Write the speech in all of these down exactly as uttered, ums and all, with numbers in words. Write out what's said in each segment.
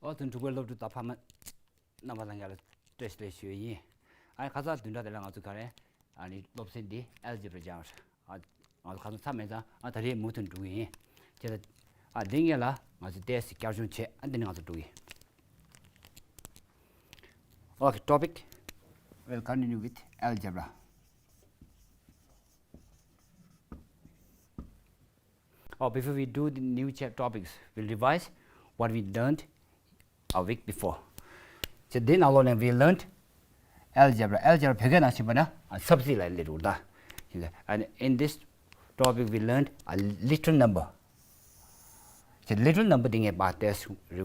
ཨོ་དོན་དྲུག་པའི་སློབ་ཕྲུག་དང་ཕ་མ་རྣམ་པ་ལ་ཡང་བཀྲ་ཤིས་བདེ་ལེགས་ཞུ་ཡི་ཡིན། ཨ་ནི་ཁ་སང་བདུན་ཕྲག་དེ་ལ་ང་ཚོ་ག་རེ། ཨ་ནི་སློབ་ཚན་འདི་ཨལ་ཇི་བྷ་ར་སྦྱངས་རེད། ཨ་ང་ཚོ་ཁ་སང་མཚམས་མེད་ཙང་ཨ་ད་རེས་མུ་མཐུད་འགྲོ་གི་ཡིན། བྱས་ཙང་ཨ་འདི་སྔོན་ལ་ང་ཚོ་ཏོག་ཙམ་བསྐྱར་སྦྱོང་བྱས། ཨ་འདི་ནས་ང་ཚོ་འགྲོ་གི་ཡིན། Okay, topic. We'll continue with algebra. Oh, before we do the new chap topics, we'll revise what we learned a week before. So, then alone we learned algebra. Algebra བོད་སྐད་ནང་ཞུས་པ་ན་ཚབ་རྩིས་ལ་ལབ་རེད་ད། And in this topic we learned a little number. ཁྱེད་ལི་ཊལ་ནམ་བར་འདི་ངས་པར་ཏེས་རི་རི་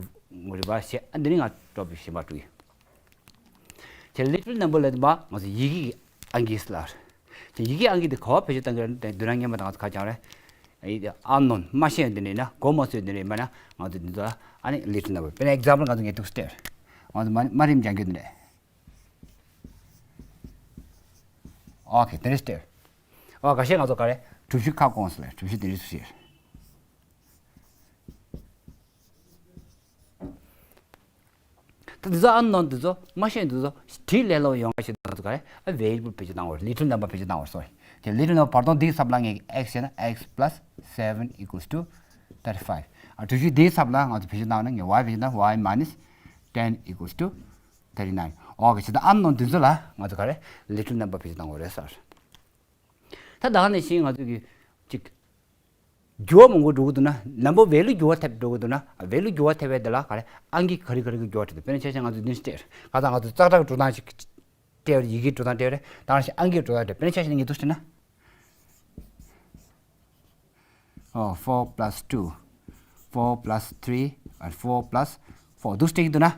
བར་བྱས། ཨ་འདི་ནི་ང་ཊོ་པིག་གཞན་པ་དྲུག་ཡིན། ཁྱེད་ལི་ཊལ་ནམ་བར་ལ་འདི་མ་ང་ཚོ་ཡི་གེ་ཨང་ཀི་ལ། ཁྱེད་ཡི་གེ་ཨང་ཀི་འདི་ག་པར་བེད་སྤྱོད་གཏང་གི་རེད། བསྡུ་ན་ངས་མ་དང་ང་ཚོ་ཁ་བྱང་རེད། ཨ་ནོན་མ་ཤེས་འདི་ནི་ན་གོ་མ་ཚོད་འདི་ནི་མ་ན་ང་ཚོ་འདི་ཚོ་ཨ་ནི་ལི་ཊལ་ནམ་བར། དཔེར་ན་ཨེག་ཛམ་པལ་ང་ཚོ་ངས་འདུག་སྟེར། ང་ཚོ་མ་མ་རིམ་སྦྱང་རྒྱུ་འདི་རེད། ཨོ་ཁེ་དེ་རེད་སྟེར། ཨོ་ཁ་ཤས་ང་ཚོ་ག་རེ་གྲུ་བཞི་ཁ་སྐོང་ཟེར་ལ་གྲུ་བཞི་དེ་རེད་ཟེར། ད་འདི་ཚོ་ཨ་ནོན་འདི་ཚོ་མ་ཤེས་འདི་ཚོ་བྲིས་ལས་སླ་བོ་ཡོང་བ་ཞིག་ང་ཚོ་ག་རེ་ཨ་ཝེ་རི་ཨེ་བལ་བེད་སྤྱོད་བཏང་བ། ལི་ཊལ་ནམ་བར་བེད་སྤྱོད་བཏང་བ། སོ་རི། དེ་ལི་ཊལ་ནམ་བར་བར་སྟོང་འདིའི་ཚབ་ལ་ངས་ཨེག་སི་བྱས་ན་x plus seven equals to thirty five། ཨ་གྲུ་བཞི་འདིའི་ཚབ་ལ་ང་ཚོ་བེད་སྤྱོད་བཏང་ན་ངས་ཝའི་བེད་སྤྱོད་བཏང་y minus ten equals to thirty nine། ཨོ་ཁེ་བྱས་ད་ཨ་ནོན་འདི་ཚོ་ལ་ང་ཚོ་ག་རེ་ལི་ཊལ་ནམ་བར་བེད་སྤྱོད་བཏང་བ་རེད་ཟེར། ད་ད་ག་ནང་བཞིན་ང་ཚོ་གི་ཅིག་འགྱུར་བ་མང་པོ་འགྲོ་གི་འདུག་ན། ནམ་བར་ཝེ་ལུ་འགྱུར་བ་ཐེབས་འགྲོ་གི་འདུག་ན། ཝེ་ལུ་འགྱུར་བ་ཐེབས་པའི་དེ་ལ་ག་རེ་ཨང་ཀི་ག་རེ་ག་རེ་གི་འགྱུར་བ་ཐེབས་འདུག་དཔེར་ན་ཆ་བཞག་ང་ཚོ་འདི་འདྲ་སྟེར། ཁ་སང་ང་ཚོ་ཙག་ཙག་འགྲོ་སྟངས་ཤིག་སྟེར་བ་རེད། ཡི་གེའི་འགྲོ་སྟངས་སྟེར་བ་རེད། ད་ག་ནང་བཞིན་ཨང་ཀིའི་འགྲོ་སྟངས་སྟེར། དཔེར་ན་ཆ་བཞག་ན་ངས་འདུག་སྟེར་ན། ཨོ་four plus two, four plus three and four plus four འདུག་སྟེར་གྱི་འདུག་ན།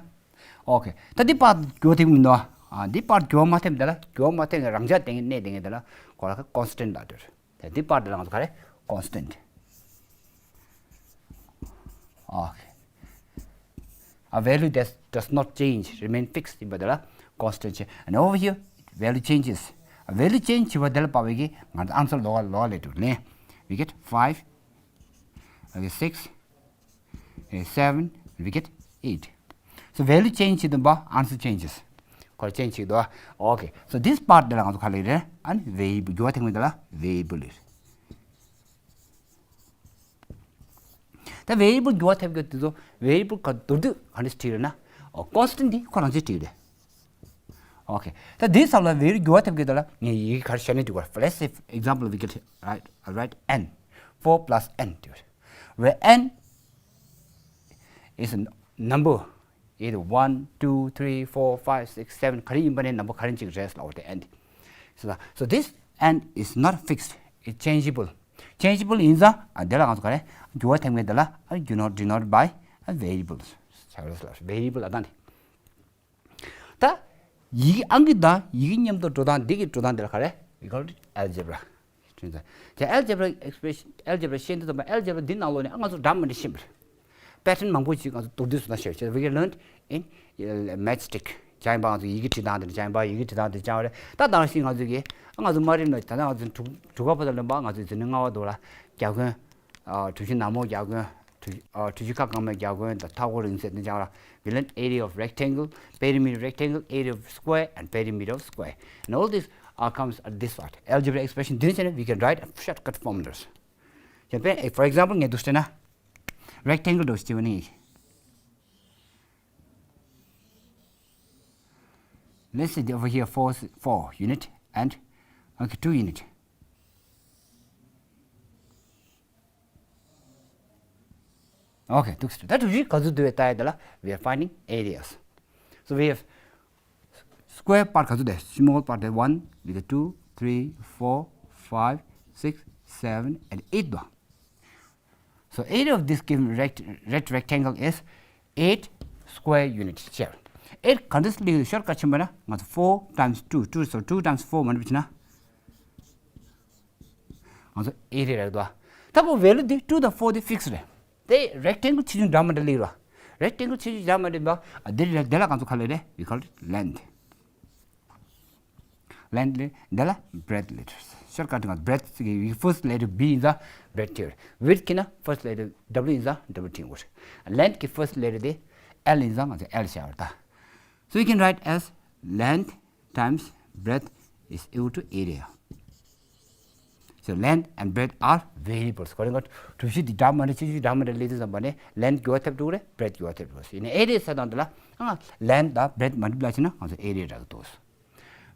ཨོ་ཁེ། ད་འདི་པར་འགྱུར་བ་ཐེབས་མི་འདུག་ཨ་འདི་པར་འགྱུར་བ་མ་ཐེབས་འདི་ལ་འགྱུར་བ་མ་ཐེབས་ནས་རང་འཇགས་དེ་གནས་དེ་ངས་འདི་ལ་གོ་ལ་ཁ་ཀོན་སི་ཊན་ཊི་ལ་སྟེར། དེ་འདི་པར་འདི་ལ་ང་ཚོ་ག་རེ་ཀོན་སི་ཊན་ཊི། ཨོ་ཁེ། A value that does not change, remain fixed ཡིན་པ་དེ་ལ་ཀོན་སི་ཊན་ཊི་བྱས། And over here value changes. A value change བྱས་པ་དེ་ལ་དཔག་པའི་གི་ང་ཚོ་ཨན་སར་ལོགས་ལོགས་ལས་འགྲོ་ལེན། We get five, okay, six, okay, seven, we get eight. So value change བྱེད་དུས་པ་answer changes. ཁོ་ཅེན་ཇི་བྱེད་དོ། Okay, so this part དེ་ལ་ང་ཚོ་ག་རེ་ལབ་རེད། ཨ་ནི་ཝེ་རི་ཨེ་བལ། འགྱུར་བ་ཐེབས་མཁན་དེ་ལ་ཝེ་རི་ཨེ་བལ་ལབ་རེད། ད་ཝེ་རི་ཨེ་བལ་འགྱུར་བ་ཐེབས་མཁན་དེ་ཚོ་ཝེ་རི་ཨེ་བལ་ག་མདོར་བསྡུས་ག་འདྲ་ཞིག་བྲིས་རེད་ན། ཨོ་ཀོན་སི་ཊན་ཊི་འདི་ཁོ་རང་ཚོས་བྲིས་རེད། Okay, ད་འདིའི་ཚབ་ལ་ཝེ་རི་ཨེ་བལ་འགྱུར་བ་ཐེབས་མཁན་དེ་ལ་ངས་ཡི་གེ་ག་རེ་བཞག་ན་འགྲིག་གི་རེད། Let's say example we get, right, right, n, four plus n དེ་རེད། Where n is a number, either one, two, three, four, five, six, seven ག་རེ་ཡིན་པ་ནས་ནམ་བར་ག་རེ་གཅིག་རེད་ལབ་པ་དེ་n དེ། So, so this n is not fixed, it's changeable. Changeable ཡིན་ཙང་ཨ་དེ་ལ་ང་ཚོ་ག་རེ་འགྱུར་བ་ཐེབས་མཁན་དེ་ལ་ཨ་denote, denote by a variable བྱ་རེད་ལབ། ཝེ་རི་ཨེ་བལ་ཨ་ད་འདི། ད་ཡི་གེ་ཨང་ཀི་དང་ཡི་གེ་མཉམ་དུ་འགྲོ་སྟངས་འདི་གི་འགྲོ་སྟངས་དེ་ལ་ག་རེ། We call it algebra. དེ་algebra expression, algebra ཤེས་འདི་ཚང་མ་algebra འདི་ནང་ལོགས་ནས་ཨ་ང་ཚོ་འདྲ་མི་འདྲ་ཤེས་པ་རེད། པེ་ཊརན་མང་པོ་ཞིག་ང་ཚོ་མདོར་བསྡུས་སུ་ན་ཤེས་བྱེད། We can learn in, uh, matchstick. སྦྱངས་པ་ང་ཚོ་ཡི་གེ་བྲིས་སྟངས་དེ་སྦྱངས་པ་ཡི་གེ་བྲིས་སྟངས་དེ་སྦྱངས་པ་རེད། ད་དེང་སང་ང་ཚོ་གི་ཨ་ང་ཚོ་དམའ་རིམ་ལ་ད་ལྟ་ང་ཚོ་དྲུག་དྲུག་པ་བར་དུ་ལོན་པ་ང་ཚོ་འཛིན་གྲྭ་ལྔ་པ་དུ་ལ་རྒྱ་གོན། ཨ་གྲུ་བཞི་ནག་མོ་རྒྱ་གོན། གྲུ་ཨ་གྲུ་བཞི་ཁ་གང་མའི་རྒྱ་གོན་དང་མཐའ་སྐོར་རིང་ཚད་དེ་སྦྱངས་པ་རེད། We learn area of rectangle, perimeter of rectangle, area of square and perimeter of square. And all this, uh, comes at this part. Algebraic expression འདི་ནས་བྱས་ན་we can write shortcut formulas. For example ངས་འདུག་སེ་བྱས་ན་rectangle འདྲ་བོ་ཞིག་བྱས་པ་ནི། Let's say over here four, four unit and, okay, two unit. Okay, འདུག་སེ་ད་གྲུ་བཞི་ག་ཚོད་འདུག་ལྟ་ཡ་དེ་ལ་we are finding areas. So we have square part ག་ཚོད་དེ། small part དེ་one, we got two, three, four, five, six, seven and eight དོ། So area of this given rect red rectangle is eight square unit. Share eight ག་འདྲ་སེ་ལེགས་ཤོར་ག་ཆེན་པོ་ན་ང་ཚོ་four times two, two, so two times four མ་འགྲུབ་ཕྱིན་ན། ང་ཚོ་ཨེ་རི་རག་འདུག་ཨ། ད་ཁོ་ཝེ་ལུ་འདི་two དང་four འདི་ཕིག་སི་རེད། དེ་རེག་ཊེང་གལ་ཆེ་ཆུང་འདྲ་མི་འདྲ་ལེགས་རོ། རེག་ཊེང་གལ་ཆེ་ཆུང་འདྲ་མི་འདྲ་འདུག་ཨ། འདི་རེད། དེ་ལ་ང་ཚོ་ག་ལབ་རེད། We call it length. Length ལས་འདི་ལ་breadth ལབ་རེད། ཤོར་ཀ་ཊི་ང་breadth གི་first letter B ཡིན་ཙང་breadth ཐེ་རེད། Width གི་ན་first letter W ཡིན་ཙང་W ཐེ་འོ་རེད། Length གི་first letter འདི་ L ཡིན་ཙང་ང་ཚོ་L བྱ་བར་ད། So you can write as length times breadth is equal to area. So length and breadth are variables. གོ་རེ་གོ་གྲུ་བཞི་འདི་འདྲ་མ་འདྲ་ཆུ་ཆུ་འདྲ་མ་འདྲ་ལས་དུས་ཙམ་པ་ནས་length གྱུར་བ་ཐེབས་འགྲོ་གི་རེད། breadth གྱུར་བ་ཐེབས་འགྲོ་གི་རེད། ཡིན་ནའི་area ཟེར་དང་འདི་ལ་ཨང་length དང་breadth multiply བྱས་ན་ང་ཚོ་area རག་གི་འདུག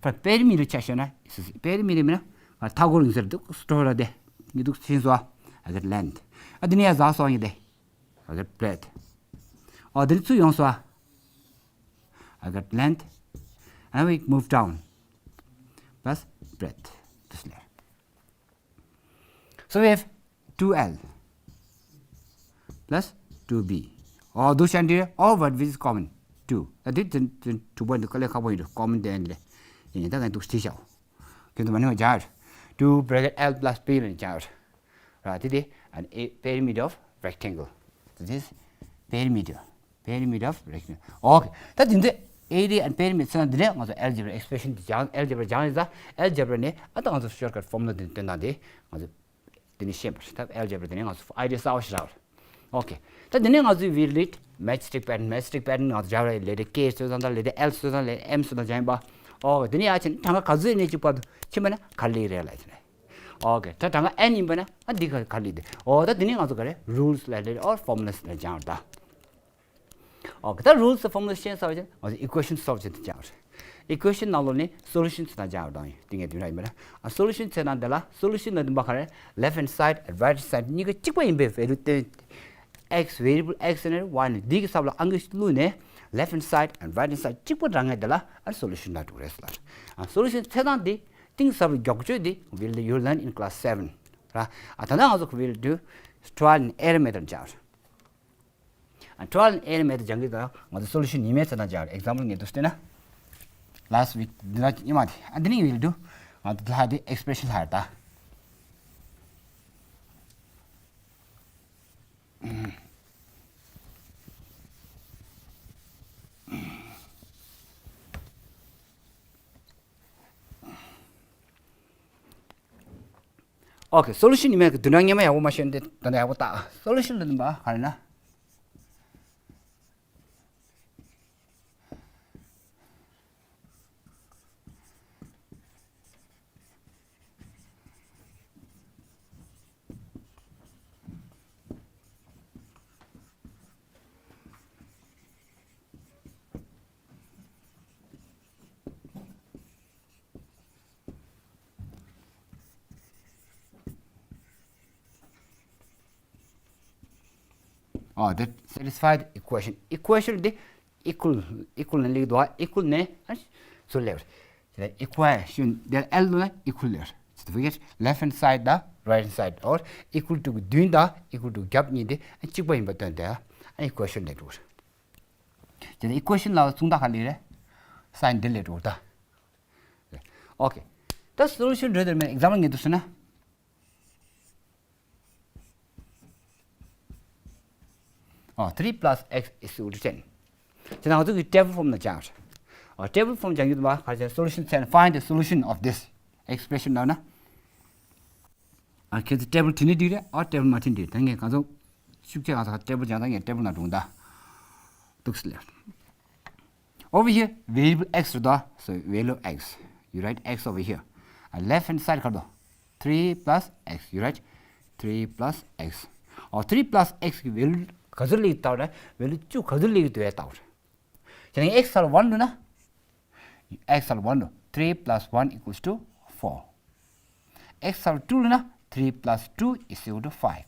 For perimeter ཆ་བཞག་ན། perimeter མིན་ན་མཐའ་སྐོར་ཡིན་ཟེར་འདུག་སྤྲོ་ར་དེ་ངས་འདུག་ཕྱིན་སོ། I get length. ཨ་དེ་ནས་ཡ་ཟག་སོང་ཡིན་དེ། I get breadth. ཨ་དེ་ནས་ཚུར་ཡོང་སོ། I get length. And we move down. Plus breadth. This layer. So we have two L plus two B. All those and all what which is common? two. ད་དེ་དེ་དེ་two point ག་ལས་ཁག་པོ་ཡིན་འགྲོ། common དེ་ཨ་ནི་ལས་ཡིན། ད་ང་འདུག་བྲིས་ཤག་ཁྱོད་ཚོ་མ་ནི་བ་སྦྱར། two bracket L plus B ལ་སྦྱར། ར་དེ་དེ་and a perimeter of rectangle. This is perimeter. Perimeter of rectangle. Okay. ད་དེ་འདྲ་area and perimeter ཟེར་ན་འདི་ནས་ང་ཚོ་algebra expression དེ་སྦྱང་། algebra སྦྱང་ཡིན་ཙང་algebra ནས་ཨ་ད་ང་ཚོ་shortcut formula དེ་བཏོན་ན་དེ་ང་ཚོ་དེ་ནས་ཤེས་པར་ཐབས། algebra དེ་ནས་ང་ཚོ་idea གསར་པ་ཞིག་རག་པ་རེད། Okay. ད་དེ་ནས་ང་ཚོས་we read majestic pattern. majestic pattern ང་ཚོ་སྦྱར་བ་རེད། ལས་དེ་K སོ་སོ་དང་ལས་དེ་L སོ་སོ་དང་ལས་M སོ་སོ་དང་སྦྱར་ཡིན་པ། Okay. དེ་ནས་ཡ་ཕྱིན་གྲངས་ཀ་ག་ཚོད་ནས་གཅིག་བར་དུ་ཕྱིན་པ་ན་ག་ལེར་རེད་ལ་ཡིན་ནས། Okay. ད་གྲངས་ཀ་n ཡིན་པ་ན་ཨ་འདི་ག་ག་ལེར་དེ། Okay. ད་དེ་ནས་ང་ཚོ་ག་རེ་rules ལ་རེད། or formulas ལ་སྦྱར་ད། Okay. ད་rules formulas ཤེས་ཚར་བ་ཅན་ང་ཚོ་equation solve བྱེད་དུ་སྦྱར། equation ནང་ལོགས་ནས་solution ཟེར་ན་སྦྱར་དང་ཡིན། དེ་ངས་དེ་འདྲ་ཡིན་པ་ན་ཨ་solution ཟེར་ན་འདི་ལ་solution ལ་འདི་འབའ་ག་རེ། left hand side and right hand side གཉིས་ཀ་གཅིག་པ་ཡིན་པའི་value སྟོན། x variable x ནས y ནས་འདི་གི་ཚབ་ལ་ཨང་ཀི་བླུགས་ནས་left hand side and right hand side གཅིག་པ་རག་མཁན་དེ་ལ་ཨ་solution ལབ་འགྲོ་གི་རེད་ཟེར་ལ། ཨ་solution འཚོལ་སྟངས་འདི་གཏིང་ཟབ་པའི་མགྱོགས་བརྗོད་འདི་will you learn in class seven ར། ཨ་ད་ནང་ང་ཚོ་will do trial and error method སྦྱར། ཨ་trial and error method སྦྱང་གི་དང་ང་ཚོ་solution ཉི་མའི་ཚེ་དང་སྦྱར། example ངས་འདུག་སྟེ་ན། last week འདི་ལ་ཉི་མ་དེ་ཨ་འདི་ནི་will do ང་ཚོ་ལྷ་དེ་expression ལྷ་ད། Okay. solution ཉི་མ་གི་བདུན་ཕྲག་སྔོན་མ་ཡག་པོ་མ་ཤེས་ན་དེ་ད་ནི་ཡག་པོ་བལྟ། solution ལ་འདི་འབའ་ག་རེ་ན། Oh, that satisfy the equation. equation དེ་equal equal ནས་ལེགས་འདུག equal ནས་ཨ་ཚུར་ལེགས། equation དེ་L ལ་equal ལེགས། So we get left hand side དང་right hand side or equal to གི་མདུན་དང་equal to གི་རྒྱབ་གཉིས་དེ་གཅིག་པ་ཡིན་པ་སྟོན་ཏེ་equation ལེགས་འགྲོ། དེ་equation ལ་མཚུངས་རྟགས་ག་ལེགས་རེད། sign འདི་ལེགས་འགྲོ་ད། Okay. ད་solution འགྲོ་དེར་མེད་example ངས་འདུག་ཟེར་ན། Oh, three plus x is equal to ten. དེ་ནང་ང་ཚོ་གི་table form ནང་སྦྱར། Oh, table form སྦྱང་རྒྱུ་དུ་མ་ག་རེ་solution ཚན། find the solution of this expression ལབ་ན། ཨ་ཁྱེད་ཚོ་table བྲིས་ནི་འགྲིག་རེད། ཨ་table མ་བྲིས་འགྲིག་ད་ངས་གང་ཚོ་ཤུགས་ཆེ་གང་ཚོ་table སྦྱང་ད་ངས་table ནང་འགྲོ་ད། འདུག་སེ་ལབ། Over here, variable x རེད་དོ། So, value x. You write x over here. And left hand side ག་རེ་འདུག three plus x. You write three plus x. Oh, three plus x གི་value ག་ཚོད་སླེབས་ཀྱི་འདུག་ལབ་ན་value བཅུ་ག་ཚོད་སླེབས་ཀྱི་འདུག་ལབ་ན། ཡང་ན་x ལ་one བླུགས་ན། x ལ་one བླུགས། three plus one equals to four. x ལ་two བླུགས་ན། three plus two is equal to five.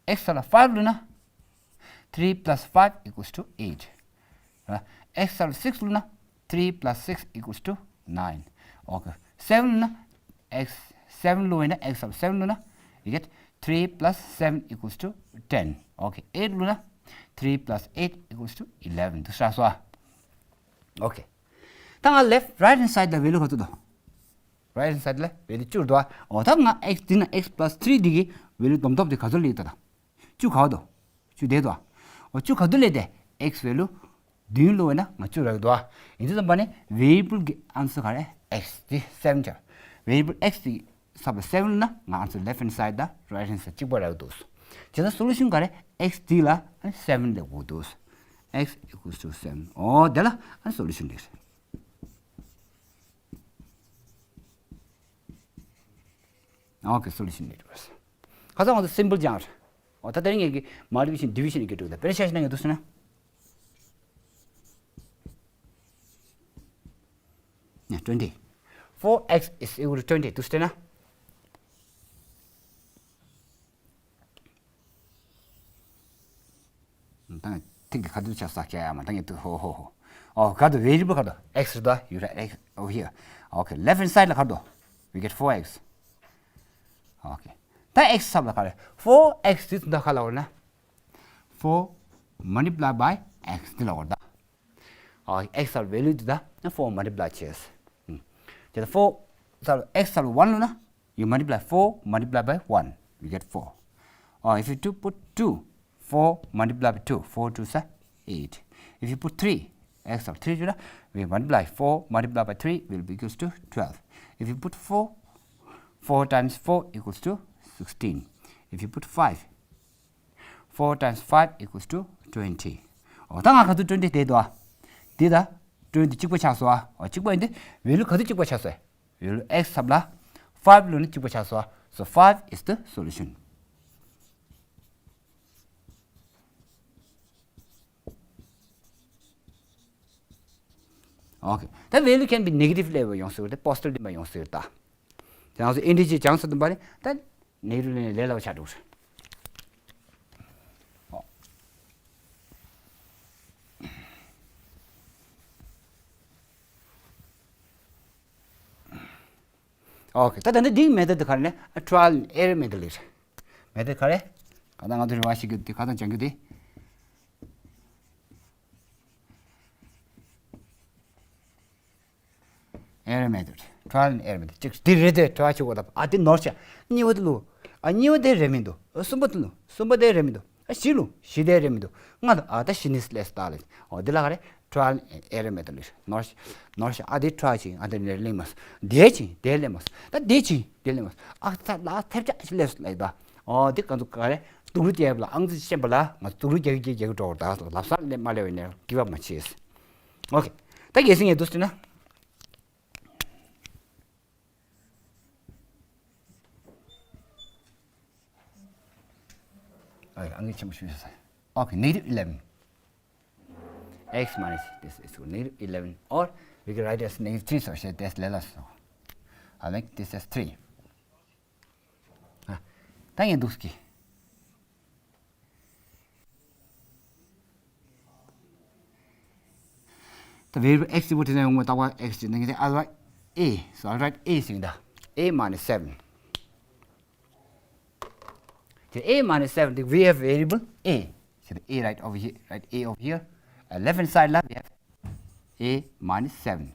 x ལ་five བླུགས་ན། three plus five equals to eight. ར། x ལ་six བླུགས་ན། three plus six equals to nine. Okay. seven བླུགས་ན། x seven བླུགས་ན། x ལ་seven བླུགས་ན། you get three plus seven equals to ten. Okay. eight བླུགས་ན། three plus eight equals to eleven. འདུག་སེ་རག་སོང་ཨ། Okay. ད་ང་left right hand side ལ་value ག་ཚོད་འདུག right hand side ལ་value བཅུ་འདུག་ཨ། འོ་ད་ང་x འདི་ན་x plus three འདི་གི་value བསྡོམས་ཐོབ་དེ་ག་ཚོད་སླེབས་ད་ད། བཅུ་ག་བ་འདུག་བཅུ་བསྡད་འདུག་ཨ། འོ་བཅུ་ག་དུས་སླེབས་ཏེ་x value བདུན་བླུགས་ན་ང་བཅུ་རག་གི་འདུག་ཨ། ཡིན་དུས་ཙམ་པ་ནི་variable གི་answer ག་རེ་x དེ་seven ཆགས། variable x དེ་ཚབ་ལ་seven བླུགས་ན་ང་answer left hand side དང་right hand side གཅིག་པ་རག་གི་འདུག་བྱས་ཙང་solution ག་རེ་x དེ་ལ་seven སླེབས་དགོས་འདུག x equals to seven. ཨོ་དེ་ལ་ཨ་solution་རེད། Okay, solution་རེད། ཁ་སང་ང་ཚོ་simple་སྦྱངས་རེད། ཨོ་ད་དེ་རིང་ངས་ཀྱི་multiplication division་གི་འགྲོ་ད་དཔེར་ན་ཆ་བཞག་ན་ངས་འདུག་ཟེར་ན། ནས་twenty. Four x is equal to twenty འདུག་ཟེར་ན། ད་ཐིག་གི་ཁ་ཐུག་ཆ་ས་ཀྱ་ཡ་མ་ད་ངས་ཏུ་ཧོ་ཧོ་ཧོ། ཨོ་ག་དུ་variable་ག་དུ་x་རེད་དོ། You write x over here. Okay, left hand side་ལ་ག་དུ། We get four x. Okay, ད་x་ཚབ་ལ་ག་རེ། Four x དེ་ད་ག་ལ་བར་ན། Four multiply by x དེ་ལ་བར་ད། ཨ་x་ལ་value་དེ་ད་four multiply་བྱས། ཨུམ། དེ་ད་four་ཚབ་x་ཚབ་one ལ་ན། You multiply four multiply by one, you get four. Or if you two put two, four multiply by two, four two are eight. If you put three, x of three, you know, we multiply four multiply by three will be equals to twelve. If you put four, four times four equals to sixteen. If you put five, four times five equals to twenty. ཨོ་ད་ང་ག་ཚོད་twenty་དེ་དོ། འདི་ད་twenty་གཅིག་པ་ཆགས་སོ། ཨོ་གཅིག་པ་ཡིན་ཏེ་value་ག་ཚོད་གཅིག་པ་ཆགས་སོ། Value x་ཚབ་ལ་five ལོ་ན་གཅིག་པ་ཆགས་སོ། So five is the solution. Okay. ད་value can be negative level་ཡོང་སྲིད་ད་positive་ལ་ཡོང་སྲིད་ད། དེ་ང་ཚོ་integer་སྦྱངས་ཚར་དུས་པ་ནི་ད་negative་ལ་ལས་སླ་བ་ཆགས་འགྲོ་གི་རེད། Okay. ད་ད་ནི་འདིའི་method་དེ་ག་རེ་ནི་trial and error method་ལས་རེད། method་ག་རེ། ག་ད་ང་ཚོ་རེ་བ་ཞིག་གི་དེ་ག་ད་སྦྱང་རྒྱུ་དེ། Error method, trial and error method. གཅིག་འདི་རེད་དེ་try་བྱེད་དགོས་ད། ཨ་དེ་ནོར་ཤག་གཉིས་པ་དེ་ལུ། ཨ་གཉིས་པ་དེ་རེད་མི་འདུག་ཨ་གསུམ་པ་དེ་ལུ། གསུམ་པ་དེ་རེད་མི་འདུག་ཨ་བཞི་ལུ། བཞི་དེ་རེད་མི་འདུག་ལྔ་དང་ཨ་ད་བཞི་ནི་ལས་སྟག་ལས། ཨོ་འདི་ལ་ག་རེ། Trial and error method་ལས་ནོར་ཤག་ནོར་ཤག་ཨ་དེ་try་བྱེད་ཨ་དེ་ནས་ལེན་མ་སོང་། དེ་བྱེད་དེ་ལེན་མ་སོང་། ད་དེ་བྱེད་དེ་ལེན་མ་སོང་། ཨ་ད་ལ་ཐེབས་ཆག་ཅིག་ལས་སོང་ལས་ད། ཨོ་འདི་ག་ཚོད་ག་རེ། དུག་ལུ་རྒྱག་ལ་ཨང་རྩིས་ཤེས་པ་ལ་ང་དུག་ལུ་རྒྱག་རྒྱག་རྒྱག་འགྲོ་བར་ད་ལབ་ས་ལས་མ་ལས་བས་ནས་give up་མ་བྱེད། Okay. ད་གལ་སྲིད་ངས་འདུག་ཟེར་ན། ཨ་ཨང་ཆེན་པོ་ཞུ་ས། Okay, negative eleven. X minus this is equal negative eleven, or we can write as negative three, so that's less. So I'll make this as three. ད་ངས་འདུག་ཟེར་གི། ད་variable x་ཡོད་པ་དེ་ནས་ཡོང་བ་ལྟ་བ་x་ཅིག་ནང་གི་I'll write a. So I'll write a་ཟེར་གི་ད། A minus seven. དེ་a minus seven དེ་we have variable a. So the a right over here, right, a over here. Uh, left hand side ལ་we have a minus seven.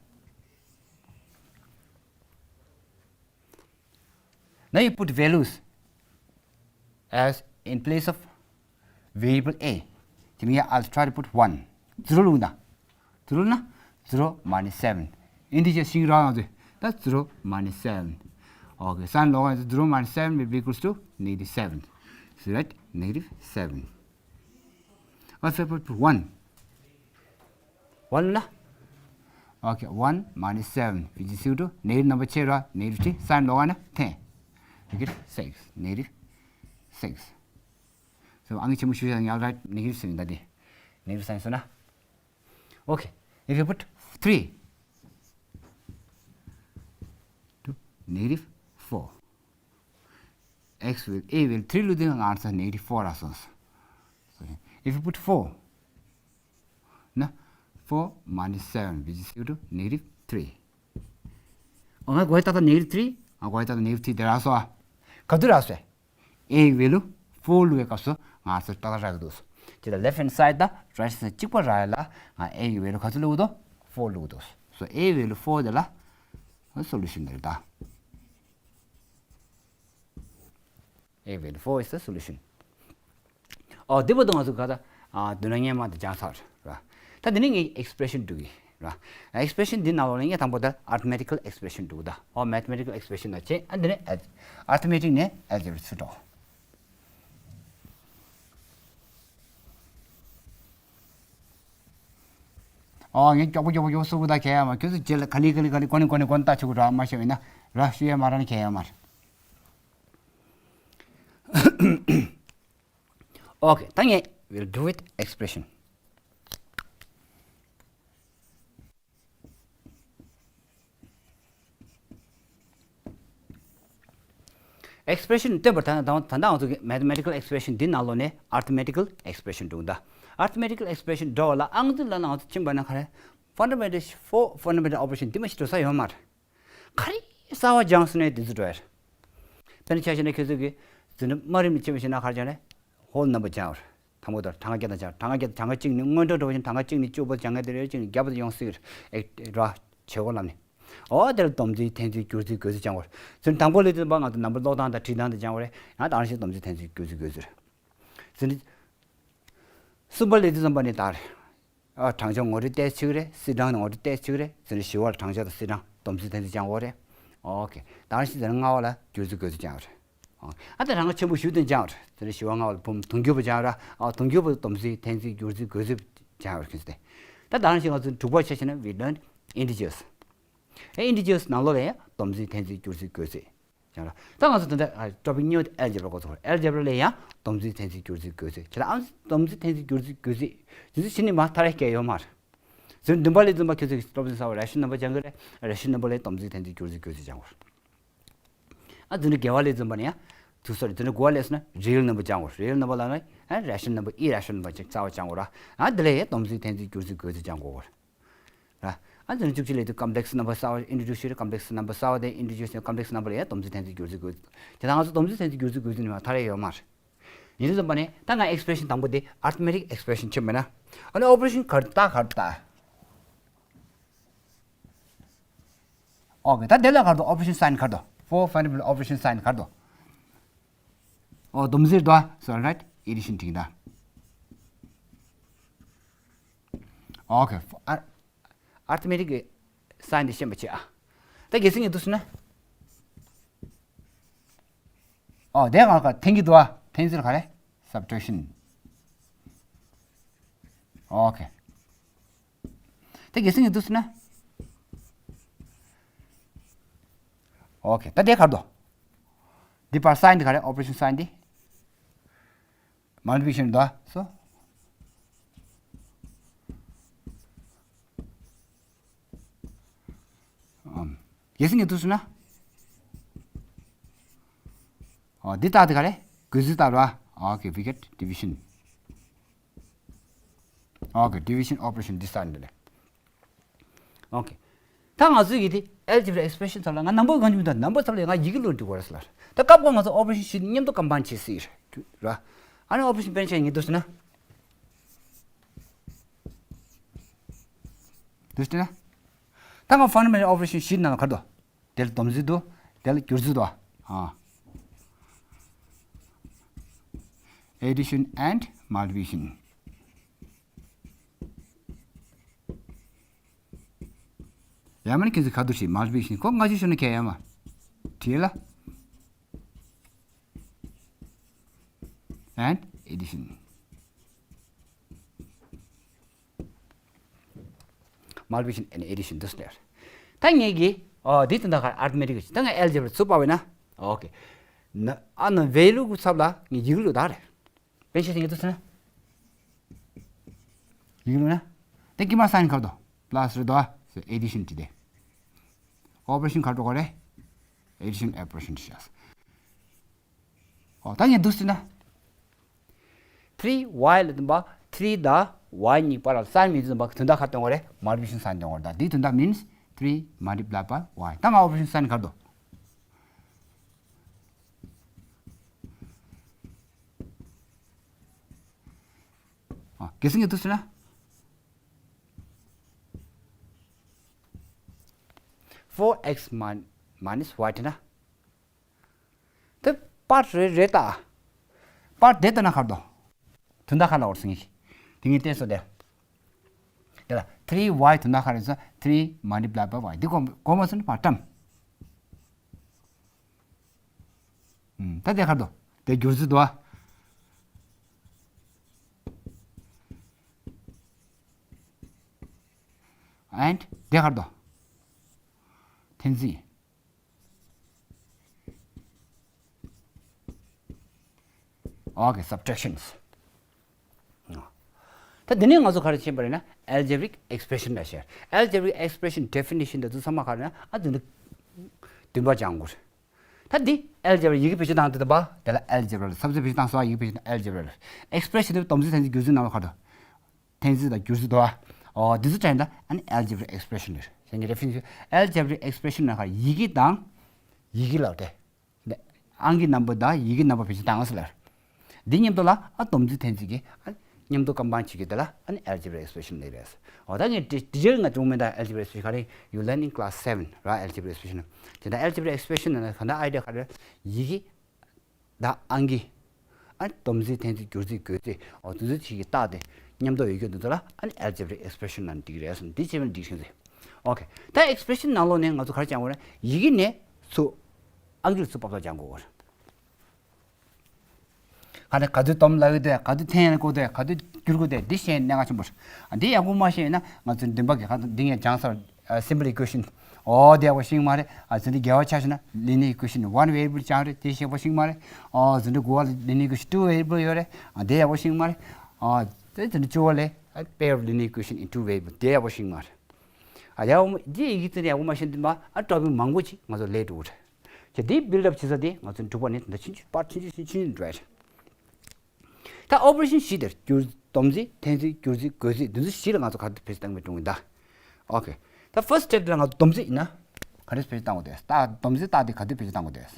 Now you put values as in place of variable a. Then here I'll try to put one. Zero ལུགས་ན། Zero ལུགས་ན། Zero minus seven. Integer ཤིག་རང་ཡང་ད་zero minus seven. Okay, sign log zero minus seven will be equals to negative seven. So right, negative seven. What if I put one? One ལ། Okay, one minus seven, which is equal to negative number ཆེ་ར་negative three, sign log ན་ten. You get six, negative six. So ཨང་ཆེན་པོ་ཞུ་ཡ་ཡང་right, negative seven ད་དེ། Negative sign སོང་ན། Okay, if you put three to negative four, x will, a will three ལུགས་དེ་ང་ཚོ་negative four་ར་སོང་། So if you put four, ན། Four minus seven, which is equal to negative three. ཨོ་ང་གོ་ཡ་ཏག་ཏག་negative three། ཨ་གོ་ཡ་ཏག་ཏག་negative three་དེ་རག་སོང་ཨ། ག་དུས་རག་སོང་། A་ཡི་value་four ལུགས་པའི་སྐབས་སུ་ང་ཚོ་ཏག་ཏག་རག་གི་འདུག་ཅེས་ད་left hand side་དང་right hand side་གཅིག་པ་རག་ཡ་ལ་ང་A་ཡི་value་ག་ཚོད་ལུགས་འདུག four་ལུགས་འདུག So A་ཡི་value four་དེ་ལ་solution་དེ་རེད་ད། A value four is the solution. ཨོ་དེ་བར་དུ་ང་ཚོ་ག་ད་ཨ་མདོར་ན་སྔོན་མ་དེ་སྦྱངས་ཚར་ར། ད་དེ་ནས་ངས་expression་འགྲོ་གི་ར། expression་འདི་ནང་ལོགས་ལ་ངས་དང་པོ་ད་arithmetical expression་འགྲོ་གི་ད། ཨོ་mathematical expression་ལ་བྱེད། ཨ་འདི་ནས་al- arithmetic་ནས་algebra་ཚུར་འགྲོ། ཨོ་ངས་མགྱོགས་པོ་མགྱོགས་པོ་མགྱོགས་པོ་གསུང་གི་ད་གལ་ཡོད་མ་རེད། ཁྱོད་ཚོ་རྗེས་ལ་ག་ལེ་ག་ལེ་ག་ལེ་གོ་ནས་གོ་ནས་གོ་ནས་ལྟ་ཆོག་གི་རེད་མ་ཤེས་པ་ཡིན་ན་ར་ཞུ་ཡས་མ་རག་ན་གལ་ཡོད་མ་རེད། ཨོ་ཁེ། ད་ངས་we'll do with expression. Expression སྟོན་པར་ད་ད་ད་ལྟ་ང་ཚོ་གི་mathematical expression འདི་ནང་ལོགས་ནས་arithmetical expression འགྲོ་གི་ད། Arithmetical expression འགྲོ་བ་ལ་ཨང་རྩིས་ལ་ང་ཚོ་ཕྱིན་པ་ན་ག་རེ། fundamental four fundamental operation འདི་མ་ཞིག་འགྲོ་ས་ཡོད་མ་རེད། ག་རེ་གསར་བ་སྦྱངས་སོང་ནས་འདི་ཚོ་འགྲོ་ཡ་རེད། དཔེར་ན་ཆ་བཞག་ན་ཁྱོད་ཚོ་གི་འཛིན་གྲྭ་དམའ་རིམ་ནས་ཕྱིན་པ་ཞིག་ན་ག་རེ་སྦྱངས་རེད། whole number སྦྱངས་པ་རེད། དང་པོ་དང་གྲངས་ཀ་བརྒྱད་དང་སྦྱངས། གྲངས་ཀ་བརྒྱད་དང་གྲངས་ཀ་གཅིག་ནི་སྔོན་འགྲོ་འགྲོ་བཞིན་གྲངས་ཀ་གཅིག་ནི་བཅུ་པ་སྦྱང་མཁན་དེ་རེད། གཅིག་ནི་བརྒྱད་པ་དེ་ཡོང་སྲིད་རེད། ཨེ་ར་བྱེད་སྒོ་ལམ་ནས། ཨོ་དེ་ལ་སྡོམ་རྩིས་འཐེན་རྩིས་བསྒྱུར་རྩིས་བགོ་རྩིས་སྦྱང་དགོས་རེད། ཚུར་དང་པོ་སླེབས་དུས་ཙམ་པ་ང་ཚོ་ནམ་བར་ཀློག་སྟངས་དང་བྲིས་སྟངས་དེ་སྦྱང་དགོས་རེད། ཡང་དེ་ནང་བཞིན་སྡོམ་རྩིས་འཐེན་རྩིས་བསྒྱུར་རྩིས་བགོ་རྩིས་རེད། ཚུར་གསུམ་པ་སླེབས་དུས་ཙམ་པ་ནི་ད་རེད། ཨ་གྲངས་ཆུང་ངོ་སྤྲོད་ཏོག་ཙམ་ཅིག་རེད། སིལ་གྲངས་ངོ་སྤྲོད་ཏོག་ཙམ་ཅིག་རེད། དེ་ནས་བཞི་པ་ལ་གྲངས་ཆུང་དང་སིལ་གྲངས་སྡོམ་རྩིས་འཐེན་རྩིས་སྦྱང་དགོས་རེད། ཨོ་ཁེ། ད་ག་ནང་བཞིན་དེ་ནས་ལྔ་པ་ལ་བསྒྱུར་རྩིས་བགོ་རྩིས་སྦྱང་དགོས་རེད། ཨོ། ཨ་ད་གྲངས་ཀ་ཆེན་པོ་ཞེ་པོ་དེ་སྦྱང་དགོས་རེད། དེ་ནས་བཞི་པ་ལྔ་པ་ལ་བུམ་དུང་ཕྱུར་བུ་སྦྱང་ར། ཨོ་དུང་ཕྱུར་བུ་སྡོམ་རྩིས་འཐེན་རྩིས་བསྒྱུར་རྩིས་བགོ་རྩིས་སྦྱང་དགོས་རེད། ཁྱེད་ཚོ་དེ། ད་ད་ག་ནང་བཞིན་ང་ཚོ་དྲུག་པ་ཆ་བཞག་ན་we learn integers. ཨེ་integers ནང་ལོགས་ལ་ཡང་སྡོམ་རྩིས་འཐེན་རྩིས་བསྒྱུར་རྩིས་བགོ་རྩིས་སྦྱང་ར། ད་ང་ཚོ་ད་ལྟ་ཨ་topic new algebra གོ་ཚོར་algebra ལ་ཡང་སྡོམ་རྩིས་འཐེན་རྩིས་བསྒྱུར་རྩིས་བགོ་རྩིས་བྱེད་ལ། ཨང་སྡོམ་རྩིས་འཐེན་རྩིས་བསྒྱུར་རྩིས་བགོ་རྩིས་དེ་ཚོ་བྱེད་ནི་མ་ཐར་སྐལ་ཡོད་མ་རེད། ཚུར་བདུན་པ་ལ་འཛིན་པ་ཁྱེད་ཚོས་སློབ་ཚན་གསར་པ་rational number སྦྱང་གི་རེད། rational number ལ་སྡོམ་རྩིས་འཐེན་རྩིས་བསྒྱུར་རྩིས་བགོ་རྩིས་སྦྱང་དགོས་རེད། ཨ་ཚུར་དགེ་བ་ལ་འཛིན་པ་ནི་ཡང་། ཚུར་སོ་རེད། ཚུར་དགུ་པ་ལ་སོང་ན་real number སྦྱང་དགོས་རེད། real number ལ་ནི་ཨ་rational number irrational number ཅིག་རྩ་བ་སྦྱང་དགོས་ར། ཨ་འདི་ལ་ཡང་སྡོམ་རྩིས་འཐེན་རྩིས་བསྒྱུར་རྩིས་བགོ་རྩིས་སྦྱང་དགོས་རེད། ར། ཨ་ཚུར་བཅུ་གཅིག་ལ་དུ་complex number གསར་པ་introduce བྱས་རེད། complex number གསར་པ་དེ་introduce བྱས། complex number ལ་ཡང་སྡོམ་རྩིས་འཐེན་རྩིས་བསྒྱུར་རྩིས་བགོ་རྩིས། དེ་དང་ང་ཚོ་སྡོམ་རྩིས་འཐེན་རྩིས་བསྒྱུར་རྩིས་བགོ་རྩིས་ནི་མ་ཐར་ཡ་ཡོད་མ་རེད། ཡིན་དུས་ཙམ་པ་ནས་ད་ང་expression དང་པོ་དེ་arithmetic expression ཆེ་མེད་ན། ཨ་ནི་operation ག་རེ་ད་ག་རེ་ད། ཨོ་ཁེ། ད་དེ་ལ་ག་རེ་འདུག operation sign ག་རེ་འདུག four fundamental operation sign ག་རེ་འདུག་ཨོ་སྡོམ་རྩིས་འདུག so right addition བྲིས་ད། ཨོ་ཁེ། arithmetic sign དེ་ཤེས་པ་བྱེད་ཨ། ད་གལ་སྲིད་ངས་འདུག་ཟེར་ན། ཨོ་དེ་ང་ག་འཐེན་གྱི་འདུག་ཨ། འཐེན་རྩིས་ག་རེ། subtraction ཨོ་ཁེ། དེ་གལ་སྲིད་ངས་འདུག་ཟེར་ན། ཨོ་ཁེ། ད་དེ་ག་རེ་འདུག་འདི་པར་sign འདི་ག་རེ། operation sign འདི། multiplication འདུག་ཨ། so ཨམ། གལ་སྲིད་ངས་འདུག་ཟེར་ན། ཨོ་འདི་ལྟ་འདི་ག་རེ། བགོ་རྩིས་ལྟ་ར། ཨོ་ཁེ། we get division. ཨོ་ཁེ། division operation འདི་ས་འདི་ལས། ཨོ་ཁེ། ད་ང་ཚོའི་ཡི་དེ་algebra expression ཚབ་ལ་ང་number གང་ཅི་མི་འདུག number ཚབ་ལ་ང་ཡི་གེ་ལོ་འབྲི་བར་སླར། ད་སྐབས་འགའ་ང་ཚོ་operation ཞིག་མཉམ་དུ་combine བྱེད་སྲིད་ར། ཨ་ནི་operation དཔེར་ན་ཆ་ངས་འདུག་ཟེར་ན། འདུག་ཟེར་ན། ད་ང་fundamental operation བཞི་ནང་ལ་ག་རེ་འདུག་དེ་ལ་སྡོམ་རྩིས་འདུག་དེ་ལ་བསྒྱུར་རྩིས་འདུག་ཨ། addition and multiplication. ཡང་མིན་ཁྱེད་ཚོས་ག་འདུག་ཞིག multiplication ཁོ་ང་ཅི་ཤོད་ན་ཁྱད་ཡང་མ། བྲིས་ལ། and addition. multiplication and addition འདུག་ཟེར། ད་ངེད་ཀྱིས་ཨོ་འདི་དོན་དག་ག་arithmetic ད་ང་algebra ཚུར་པ་བས་ན། ཨོ་ཁེ། ན་ཨ་ན་value གི་ཚབ་ལ་ངས་ཡི་གེ་ལོ་ད་རེད། དཔེར་ན་ཆ་ངས་འདུག་ཟེར་ན། ཡི་གེ་ལོ་ན། དེ་དཀྱིལ་མ་sign ག་རེ་འདུག plus རེད་དོ། addition བྲིས་ཏེ། operation ག་རེ་འགྲོ་ག་རེ། addition operation བྲིས་ཤག་ཨོ་ད་ངས་འདུག་ཟེར་ན། three y ལ་བསྟུན་པ་three དང་y གཉིས་བར་ལ་sign མི་བསྟུན་པ་དོན་དག་ག་སྟོན་དགོས་རེད། multiplication sign སྟོན་དགོས་རེད། ད་འདིའི་དོན་དག་means three multiply by y ད་ང་operation sign ག་རེ་འདུག་ཨ་གལ་སྲིད་ངས་འདུག་ཟེར་ན། four x minus y དེ་ན། དེ་པར་རེད་རེད་ད། པར་དེ་ལྟ་ན་ག་རེ་འདུག་དོན་དག་ག་ལ་འོར་སོང་ངེས། དེ་ངས་བལྟས་སོ་དེ། དེ་ལ་three y དོན་དག་ག་རེ་ཟེར་three multiply by y དེ་གོ་གོ་མ་སོང་ན་པར་ཊམ། ད་དེ་ག་རེ་འདུག་དེ་བསྒྱུར་རྩིས་འདུག་ཨ། ཁར་དོ། འཐེན་རྩིས། Okay, subtractions. ད་འདི་ནས་ང་ཚོ་ག་རེ་ཤེས་པ་རེད་ན། algebraic expression ལ་ཤེས། Algebraic expression definition དེ་ཚོ་ཚང་མ་ག་རེ་ན། ཨ་འདི་འདི་བདུན་པ་སྦྱང་དགོས་རེད། ད་འདི་algebra ཡི་གེ་བེད་སྤྱོད་བཏང་དུས་ད་པ་དེ་ལ་algebra ལ། ས་བཅད་བེད་སྤྱོད་བཏང་སོང་། ཡི་གེ་བེད་སྤྱོད་བཏང་algebra ལ། Expression དེ་སྡོམ་རྩིས་འཐེན་རྩིས་བསྒྱུར་རྩིས་ནང་ལ་ག་རེ་འདུག་འཐེན་རྩིས་དང་བསྒྱུར་རྩིས་འདུག་ཨ། འོ་འདི་ཚོ་དྲན་ད་ཨ་ནི་algebraic expression རེད། གཞན་གྱི་definition algebraic expression ནང་ག་ཡི་གེ་དང་ཡི་གེ་ལ་སྟེ། ཨང་ཀི་རྣམ་པ་དང་ཡི་གེ་རྣམ་པ་བེད་སྤྱོད་བཏང་ཟེར་ལ། འདི་མཉམ་དུ་ལ་ཨ་སྡོམ་རྩིས་འཐེན་རྩིས་ཀྱི་ཨ་མཉམ་དུ་བཀའ་འབངས་བྱེད་རྒྱུ་དེ་ལ་ཨ་ནི་algebraic expression ལབ་རེད། འོ་ད་ངས་དེ་དེ་རྗེས་ང་བྱུང་མེད་ད། Algebraic expression ག་རེ། You learn in class seven ར། Algebraic expression དེ་ད་algebraic expression ནང་ག་ད་idea ག་རེ། ཡི་གེ་ད་ཨང་ཀི། ཨ་སྡོམ་རྩིས་འཐེན་རྩིས་བསྒྱུར་རྩིས་བགོ་རྩིས། འོ་དེ་ཚོ་ཅིག་གི་རྟགས་དེ་མཉམ་དུ་ཡོད་རྒྱུ་འདི་ཚོ་ལ་ཨ་ནི་algebraic expression ལབ་འགྲིག་རེད་ཟེར། འདི་བྱས་པ་འགྲིག་ཤིང་ཟེར། Okay, ད་expression ནང་ལོགས་ནས་ང་ཚོ་ག་རེ་སྦྱང་དགོས་རེད། ཡི་གེ་ནས་ཚུར་ཨང་ཀི་ལ་ཚུར་ཕབ་ཐབས་སྦྱང་དགོས་རེད། ག་ནས་ག་དུས་སྡོམ་ལབ་ཡོད་དེ། ག་དུས་འཐེན་ཡང་དགོས་དེ། ག་དུས་བསྒྱུར་དགོས་དེ། འདི་ཤེས་ན་གནད་འགག་ཆེན་པོ་རེད། འདི་ཡག་པོ་མ་ཤེས་ན་ང་ཚོ་འདུན་པ་གི་ཁ་འདི་ངས་སྦྱངས་ཚར། ཨ་simple equation འོ་དེ་ཡག་པོ་ཤེས་ཀྱི་མ་རེད། ཨ་ཚོ་འདི་རྒྱལ་བ་ཆ་བཞག་ན་linear equation one variable སྦྱངས་རེད། དེ་ཡག་པོ་ཤེས་ཀྱི་མ་རེད། ཨ་ཚོ་འདི་དགུ་བ་ལ་linear equation two variable ཡོད་རེད། ཨ་དེ་ཡག་པོ་ཤེས་ཀྱི་མ་རེད། ཨ་དེ་ཚོ་འདི་བཅུ་བ་ལ་ཨ་pair of linear equation in two variable དེ་ཡག་པོ་ཤེས་ཀྱི་མ་རེད། ཨ་ཡག་པོ་འདི་ཡི་གེ་ཚོ་ཡག་པོ་མ་ཤེས་འདུན་པ་ཨ་topic མང་པོ་ཅིག་ང་ཚོ་ལས་འགྲོ་གི་རེད། ཁྱེད་འདི་build up བྱེད་ས་དེ་ང་ཚོ་འབྲུག་པ་ནས་ད་ཆུང་ཆུང་པར་ཆུང་ཆུང་ཆུང་ཆུང་འགྲོ་ཡ་རེད། ད་operation བཞི་དེར་བསྒྱུར་སྡོམ་རྩིས་འཐེན་རྩིས་བསྒྱུར་རྩིས་བགོ་རྩིས་འདི་ཚོ་བཞི་ལ་ང་ཚོ་ག་དུས་བེད་སྤྱོད་བཏང་གི་འགྲོ་གི་ད། Okay, ད་first step དེ་ལ་ང་ཚོ་སྡོམ་རྩིས་ཡིན་ན་ག་དུས་བེད་སྤྱོད་བཏང་དགོས་དེ། ད་སྡོམ་རྩིས་རྟགས་དེ་ག་དུས་བེད་སྤྱོད་བཏང་དགོས་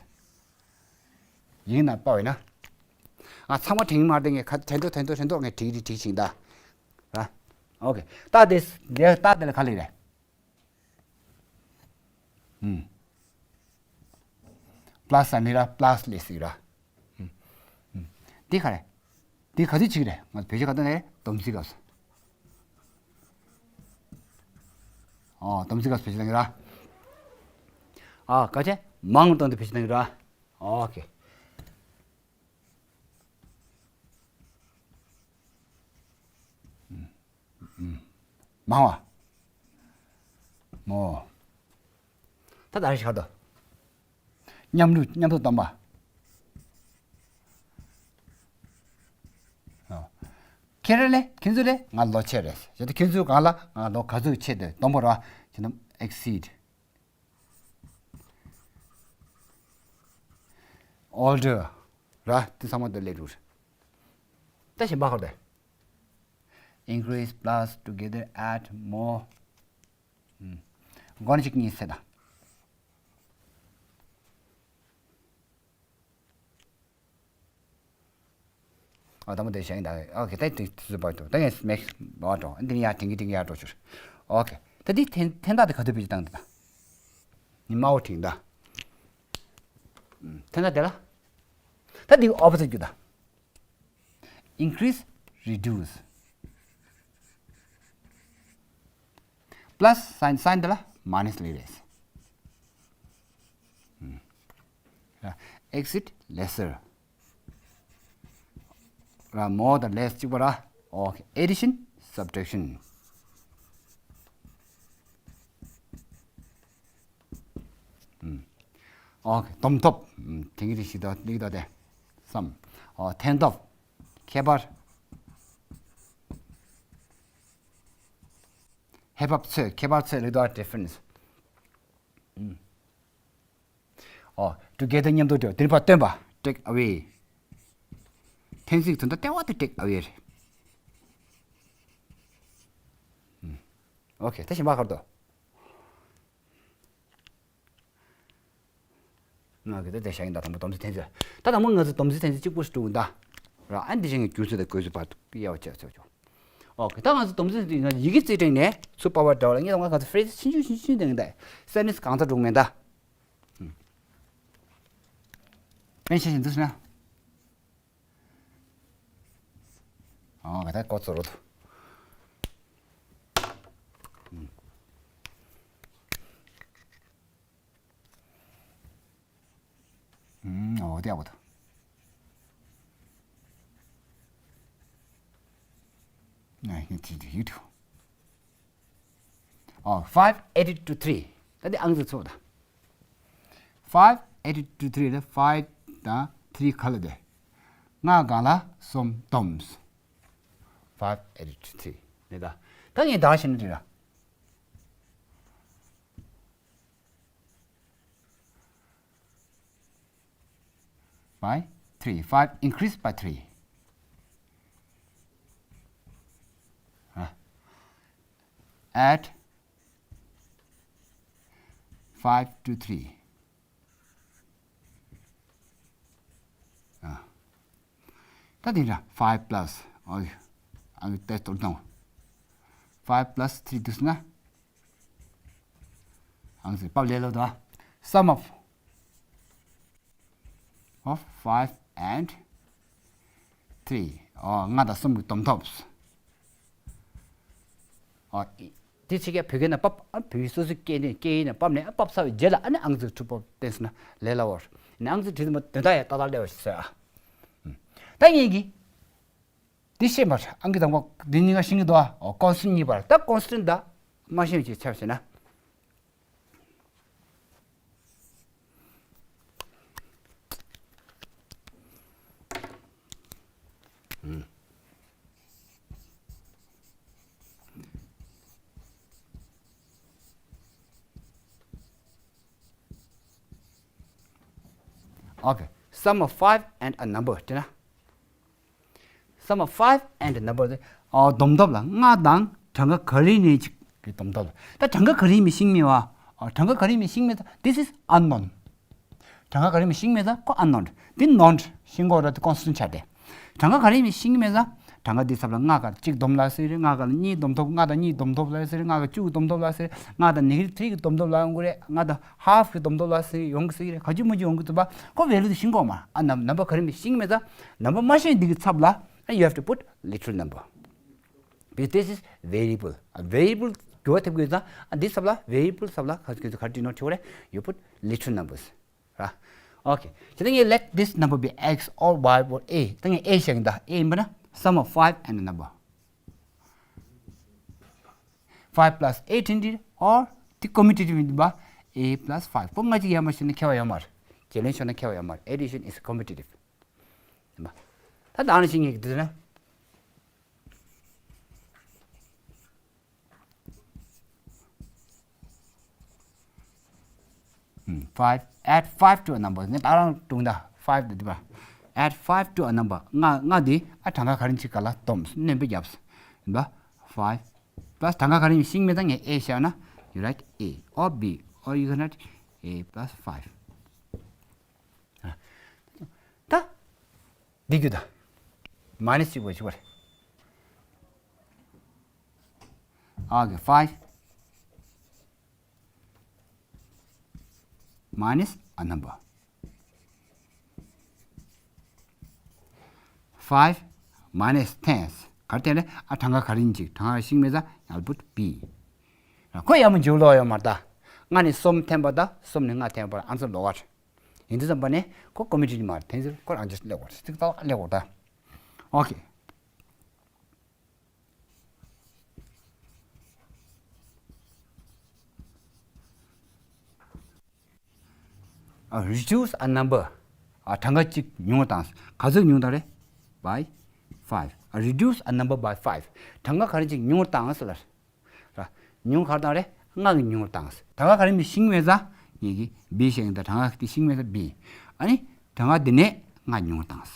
དེ། ཡིན་ན་པ་བས་ན། ང་ཚང་མ་དྲན་གྱི་མ་རེད། ངས་ག་དྲན་ཐོག་དྲན་ཐོག་དྲན་ཐོག་ངས་བྲིས་བྲིས་བྲིས་ཤིང་ད། ར། Okay, རྟགས་དེ་དེ་རྟགས་དེ་ལ་ག་ལབ་རེད། ཨུམ། plus sign ལབ་ར། plus ལབ་ཟེར་གྱི་ར། ཨུམ། ཨུམ། འདི་ག་རེ། འདི་ག་དུས་བྱེད་ཀྱི་རེད། ང་ཚོ་བེད་སྤྱོད་ག་དུས་ནས་སྡོམ་རྩིས་སྐབས་སུ། ཨོ་སྡོམ་རྩིས་སྐབས་སུ་བེད་སྤྱོད་གཏང་གི་ར། ཨ་ག་ཅེ་མང་རུ་བཏང་དུས་བེད་སྤྱོད་གཏང་གི་ར། ཨོ་ཁེ། མང་བ། མོ། ད་ད་རེ་ཤར་དོ། མཉམ་རུབ་མཉམ་དུ་སྡོམ་པ། ཨོ། ཁྱེད་རེ་ལས་ཁྱེད་ཚོ་ལས་ང་ལོ་ཆེ་རེད། ཡ་ད་ཁྱེད་ཚོ་གང་ལ་ང་ལོ་ག་ཚོད་ཆེ་དེ་སྡོམ་པ་ར། ཁྱེད་རྣམས་exceed older ར། དེ་ཚང་མ་དེ་ལས་རུ་རེད། ད་གཞན་པ་ཁར་དེ། Increase, plus, together, add, more. ཨུམ། སྒོ་ནས་གཅིག་གཉིས་ཟེར་དང་། ཨ་དང་པོ་དེ་བཞག་ཡིན་ད། ཨོ་ཁེ། ད་དེ་དུས་ཚོད་བར་དུ་ད་ངས་མེག་བར་དུ་འདི་ནི་ཡར་དེང་གི་དེང་གི་ཡར་འགྲོ་ཆུར། ཨོ་ཁེ། ད་འདི་འཐེན་འཐེན་ཐག་དེ་ག་དུས་བེད་སྤྱོད་བཏང་འདི་ད། ནི་དམར་པོ་བྲིས་ད། ཨུམ། འཐེན་ཐག་དེ་ལ། ད་འདི་ཨོ་པོ་སི་ཊི་རྒྱུ་ད། Increase, reduce. Plus sign, sign དེ་ལ་minus ལས་རེད། ཨུམ། Exceed, lesser. ར་more དང་less གཅིག་པ་ར། ཨོ་ཁེ། Addition, subtraction. ཨོ་ཁེ། སྡོམ་ཐོབ། ཨུམ། དེང་གི་རིགས་ཤིག་དང་ལེགས་དང་དེ་སམ། ཨོ་འཐེན་ཐོབ། ཁྱད་པར། ཧེ་བབ་ཚོད། ཁྱད་པར་ཚོད་ལེགས་དང་difference. ཨོ་together མཉམ་དུ་འགྲོ། དེ་ནི་ཕར་བཏོན་པ། take away. འཐེན་རྩིས་དོན་དག་ལྟེ་བ་དེ་take away རེད། ཨོ་ཁེ། ད་གཞན་པ་ཁར་དོ། ང་གི་ད་དེ་བཞག་ཡིན་ད། དང་པོ་སྡོམ་རྩིས་འཐེན་རྩིས། ད་དང་པོ་ང་ཚོ་སྡོམ་རྩིས་འཐེན་རྩིས་གཅིག་པུ་ཞིག་འགྲོ་གི་ཡིན་ད། ར་ཨ་འདི་བཞིན་གྱི་བསྒྱུར་རྩིས་དང་བགོ་རྩིས་བར་དུ་དབྱེ་བ་ཕྱེ་ཚར་ཆོག་ཨོ་ཁེ། ད་ང་ཚོ་སྡོམ་རྩིས་འདི་ཡིན་ན་ཡི་གེ་རྩིས་སྤྲད་ནས་ཚུར་པ་བར་འདྲ་བ་ལ་ངས་ད་ང་ཚོ་ཕི་རེ་ཛི་ཆུང་ཆུང་ཆུང་ཆུང་འདེང་ད། སེན་ཊེན་སི་གང་ཚ་འགྲོ་གི་མེད་ད། པན་ཤ་ཞིག་འདུག་ཟེར་ན། ཨོ་ང་ད་ཀོ་ཚོ་རོ་ཐུ། ཨོ་དེ་ཨོ་ད། ང་ཡིན་དེ་དེ་ཡིད་དུ། ཨོ། five added to three། ད་དེ་ཨང་རྩིས་ཚུགས་ད། five added to three་ལ་five་དང་three་ག་ལ་དེ། ལྔ་སྒང་ལ་གསུམ་བསྡོམས། five added to three་ནི་ད། ད་ངས་ད་བྱས་ན་འགྲིག་ར། by three, five increased by three. Add five to three. ད་དེ་འདྲ་five plus ཨོ་ཨ་ཏེ་ཏོར་དང་five plus three་དུས་ན། ཨང་ཟེར་པབ་ལས་ལོ་དང་sum of of five and three། ཨོ་ལྔ་དང་གསུམ་གྱི་བསྡོམས་ཐོབ། ཨོ་དེ་ཕྱི་རྒྱལ་བོད་སྐད་ནང་པབ། ཨ་བོད་ཡིག་སོ་སོའི་སྐད་ནས་སྐད་ཡིག་ནང་པབ་ནས། ཨ་པབ་ཚར་བའི་རྗེས་ལ་ཨ་ནི་ཨང་ཟེར་གྲུབ་པ་བསྟན་སོང་ན་ལས་སླ་བོར། ཨ་ནི་ཨང་ཟེར་བྲིས་དུས་མ་དོན་དག་ཡང་ཏག་ཏག་སླེབས་པ་ཞིག་བཟོས་ཨ། ད་ངེད་ཀྱིས་འདི་ཤེས་པར། ཨང་ཀི་དང་པོ་འདི་གཉིས་ཀ་ཤེས་ཀྱི་འདུག་ཨ། ཨོ་constant་གཉིས་པར། ད་constant་ད་མ་ཤེས་ཀྱི་ཆ་བཞག་ན། Okay, sum of five and a number དེ་ན། Sum of five and number དེ། ཨ་བསྡོམས་ཐོབ་ལ་ལྔ་དང་གྲངས་ཀ་ག་རེ་ནས་ཅིག་གི་བསྡོམས་ཐོབ་ལ། ད་གྲངས་ཀ་ག་རེ་མི་ཤེས་མེད་བ། ཨ་གྲངས་ཀ་ག་རེ་མི་ཤེས་མེད་ད། This is unknown། གྲངས་ཀ་ག་རེ་མི་ཤེས་མེད་ད་ཁོ་unknown། འདི་known་ཤེས་དགོས་ར། དེ་constant་ཆགས་ཏེ། གྲངས་ཀ་ག་རེ་མི་ཤེས་མེད་ད། གྲངས་ཀ་འདི་ཚབ་ལ་ལྔ་ག་གཅིག་བསྡོམས་ལ་ཟེར་རེད། ལྔ་ག་ལ་གཉིས་བསྡོམས་ཐོབ། ལྔ་དང་གཉིས་བསྡོམས་ཐོབ་ལ་ཟེར་རེད། ལྔ་ག་བཅུ་བསྡོམས་ཐོབ་ལ་ཟེར་རེད། ལྔ་དང་negative three་གི་བསྡོམས་ཐོབ་ལ་ཡོང་གི་རེད། ལྔ་དང་half་གི་བསྡོམས་ཐོབ་ལ་ཟེར་ཡོང་གི་ཟེར་གི་རེད། ག་ཅུ་མ་ཅུ་ཡོང་གི་འདུག་པ། ཁོ་value་དེ་ཤེས་དགོས་མ། ཨ་ནམ་number་ག་རེ་མི་ཤེས་མེད་ད། number་མ་ཤེས་འདི་གི་ཚབ་ལ་you have to put literal number. Because this is variable. A variable འགྱུར་བ་ཐེབས་དགོས་ཙང་། ཨ་འདི་ཚབ་ལ། variable་ཚབ་ལ་ག་ག་ག་རེ་བྲིས་ནོ་དྲི་བ་རེད། You put literal numbers. ར། Okay. ད་ངས་let this number be x or y or a། ད་ངས་a་བཞག་གི་ད། a་ཡིན་པ་ན་sum of five and a number. Five plus eight ཡིན་འདི་or་དེ་commutative་ཡིན་པ། a plus five ཁོ་ལྔ་གཅིག་ཡར་མར་ཤོར་ན་ཁྱད་པར་ཡོད་མ་རེད། རྗེས་ལོན་ཤོར་ན་ཁྱད་པར་ཡོད་མ་རེད། Addition is commutative། ཡིན་པ། ད་ད་ནི་ཤེས་ངེས་ཀྱི་འདི་ན། ཨུམ། five, add five to a number ངས་ད་རང་སྒྲུང་ད་five དེ་འདི་པ། Add five to a number ལྔ་ལྔ་དེ་ཨ་གྲངས་ཀ་ག་རེ་ཅིག་ག་ལ་བསྡོམས། སྣོན་པ་བརྒྱབ། ཡིན་པ། five plus གྲངས་ཀ་ག་རེ་ཡིན་ཤེས་མེད་ད། ངས་a བཞག་ན། You write a or b or you can write a plus five. ད་འདི་རྒྱུ་ད། minus གཅིག་པ་ཞིག་པ་རེད། ཨ་གི་five minus a number. Five minus ten ག་རེ་བསྟན་རེད། ཨ་གྲངས་ཀ་ག་རེ་ཡིན་ཅིག་གྲངས་ཀ་ཤེས་མེད་ད། I'll put b. ཁོ་ཡ་མ་འཇུག་ལོག་ཡོད་མ་རེད་ད། ལྔ་ནས་གསུམ་འཐེན་པ་ད་གསུམ་ནས་ལྔ་འཐེན་པ་ཨང་ཚོ་ལོག་པ་རེད། ཡིན་དུས་ཙམ་པ་ནས་ཁོ་commutative་མ་རེད། དེ་ཚོ་ཁོ་རང་ཅིག་སླེབས་པ་རེད། ཚིག་ཏག་ཏག་སླེབས་པ་རེད་ད། Okay. ཨ་reduce a number ཨ་གྲངས་ཀ་གཅིག་ཉུང་བ་བཏང་། ག་ཚོད་ཉུང་བཏང་རེད། By five. ཨ་reduce a number by five གྲངས་ཀ་ག་རེ་གཅིག་ཉུང་བ་བཏང་ཟེར་ལ། ར། ཉུང་ག་རེ་བཏང་རེད། ལྔ་གིས་ཉུང་བ་བཏང་། གྲངས་ཀ་ག་རེ་མི་ཤེས་མེད་ཙང་ངེད་ཀྱིས་b བཤད་ཡིན་ད། གྲངས་ཀ་དེ་ཤེས་མེད་ཙང་b། ཨ་ནི་གྲངས་ཀ་འདི་ནས་ལྔ་ཉུང་བ་བཏང་། ར།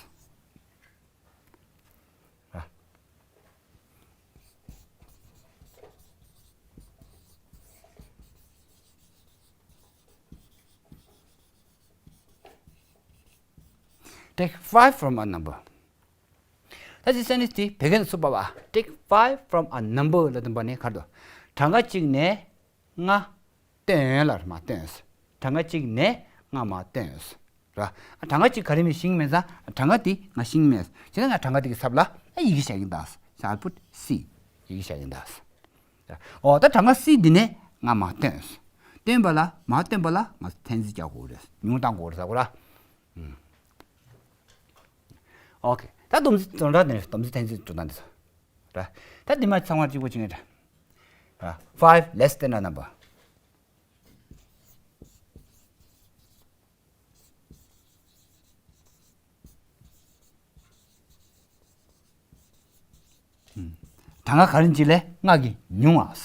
Take five from a number. ད་ཅི་sentence་དེ་བོད་སྐད་ནང་ཚུར་ཕབ་པ། Take five from a number ལབ་དུས་ཙམ་པ་ནས་ག་རེ་འདུག་གྲངས་ཀ་གཅིག་ནས་ལྔ་བཏོན་ལབ་རེད། མར་བཏོན། གྲངས་ཀ་གཅིག་ནས་ལྔ་མར་བཏོན། ར། གྲངས་ཀ་གཅིག་ག་རེ་མི་ཤེས་མེད་ཙང་གྲངས་ཀ་དེ་ང་ཤེས་མེད། བྱས་ན་ང་གྲངས་ཀ་དེ་གི་ཚབ་ལ་ཡི་གེ་བཞག་གི་ཡིན་ད། I'll put c. ཡི་གེ་བཞག་གི་ཡིན་ད། འོ་ད་གྲངས་ཀ་c་འདི་ནས་ལྔ་མར་བཏོན། བཏོན་པ་ལ་མར་བཏོན་པ་ལ་ང་འཐེན་རྩིས་རྒྱག་དགོས་རེད། ཉུང་བཏང་དགོས་རེད་ཟེར་དགོས་ར། ཨུམ། Okay. ད་སྡོམ་རྩིས་དོན་དག་འདི་ནས་སྡོམ་རྩིས་འཐེན་རྩིས་འགྲོ་སྟངས་འདི་ཚོ། ར། ད་འདི་མ་ཚང་མ་གཅིག་པོ་བྱེད་ངེས་རེད། five less than a number. གྲངས་ཀ་ག་རེ་ཅིག་ལས་ལྔ་གིས་ཉུང་བ། གྲངས་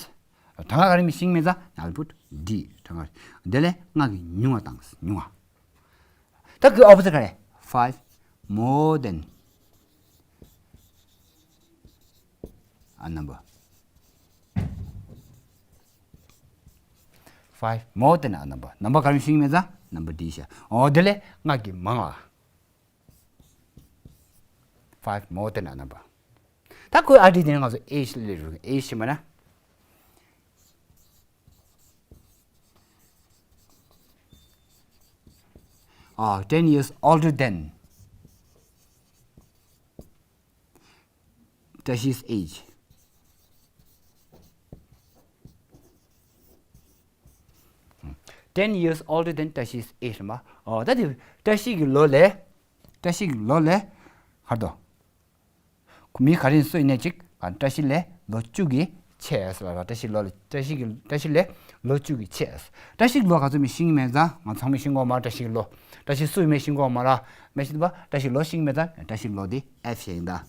ཀ་ག་རེ་མི་ཤེས་མེད་ཙང་I'll put D གྲངས་ཀ་དེ་ལས་ལྔ་གིས་ཉུང་བ་དང་ཉུང་བ། ད་ཁོའི་opposite ག་རེ། five more than a number. five more than a number. Number ག་རེ་ཤེས་མེད་ཙང་number D བྱ། འོ་དེ་ལས་ལྔ་གིས་མང་བ། five more than a number. ད་ཁོའི་ཨ་ཏི་དེ་ནི་ང་ཚོ་age ལ་རུ་age ཞེས་པ་ན། ཨ། ten years older than བཀྲ་ཤིས་age. ten years older than བཀྲ་ཤིས་age མ། ཨོ་ད་དེ་བཀྲ་ཤིས་ཀྱི་ལོ་ལས། བཀྲ་ཤིས་ཀྱི་ལོ་ལས། ཧར་དོ། མི་ག་རེ་སུ་ཡིན་ནའི་ཅིག་བཀྲ་ཤིས་ལས་ལོ་བཅུ་གིས་ཆེ་ལ་བཀྲ་ཤིས་ལོ་ལས་བཀྲ་ཤིས་ཀྱི་བཀྲ་ཤིས་ལས་ལོ་བཅུ་གིས་ཆེ། བཀྲ་ཤིས་ལོ་ག་ཚོད་མི་ཤེས་ཀྱི་མེད་ཙང་ང་ཚང་མས་ཤེས་གོ་མ་བཀྲ་ཤིས་ལོ། བཀྲ་ཤིས་སུ་ཡིན་མེད་ཤེས་གོ་མ་ར། མེད་ཤེས་པ་བཀྲ་ཤིས་ལོ་ཤེས་ཀྱི་མེད་ཙང་བཀྲ་ཤིས་ལོ་དེ་F ཞེས་ཡིན་ད།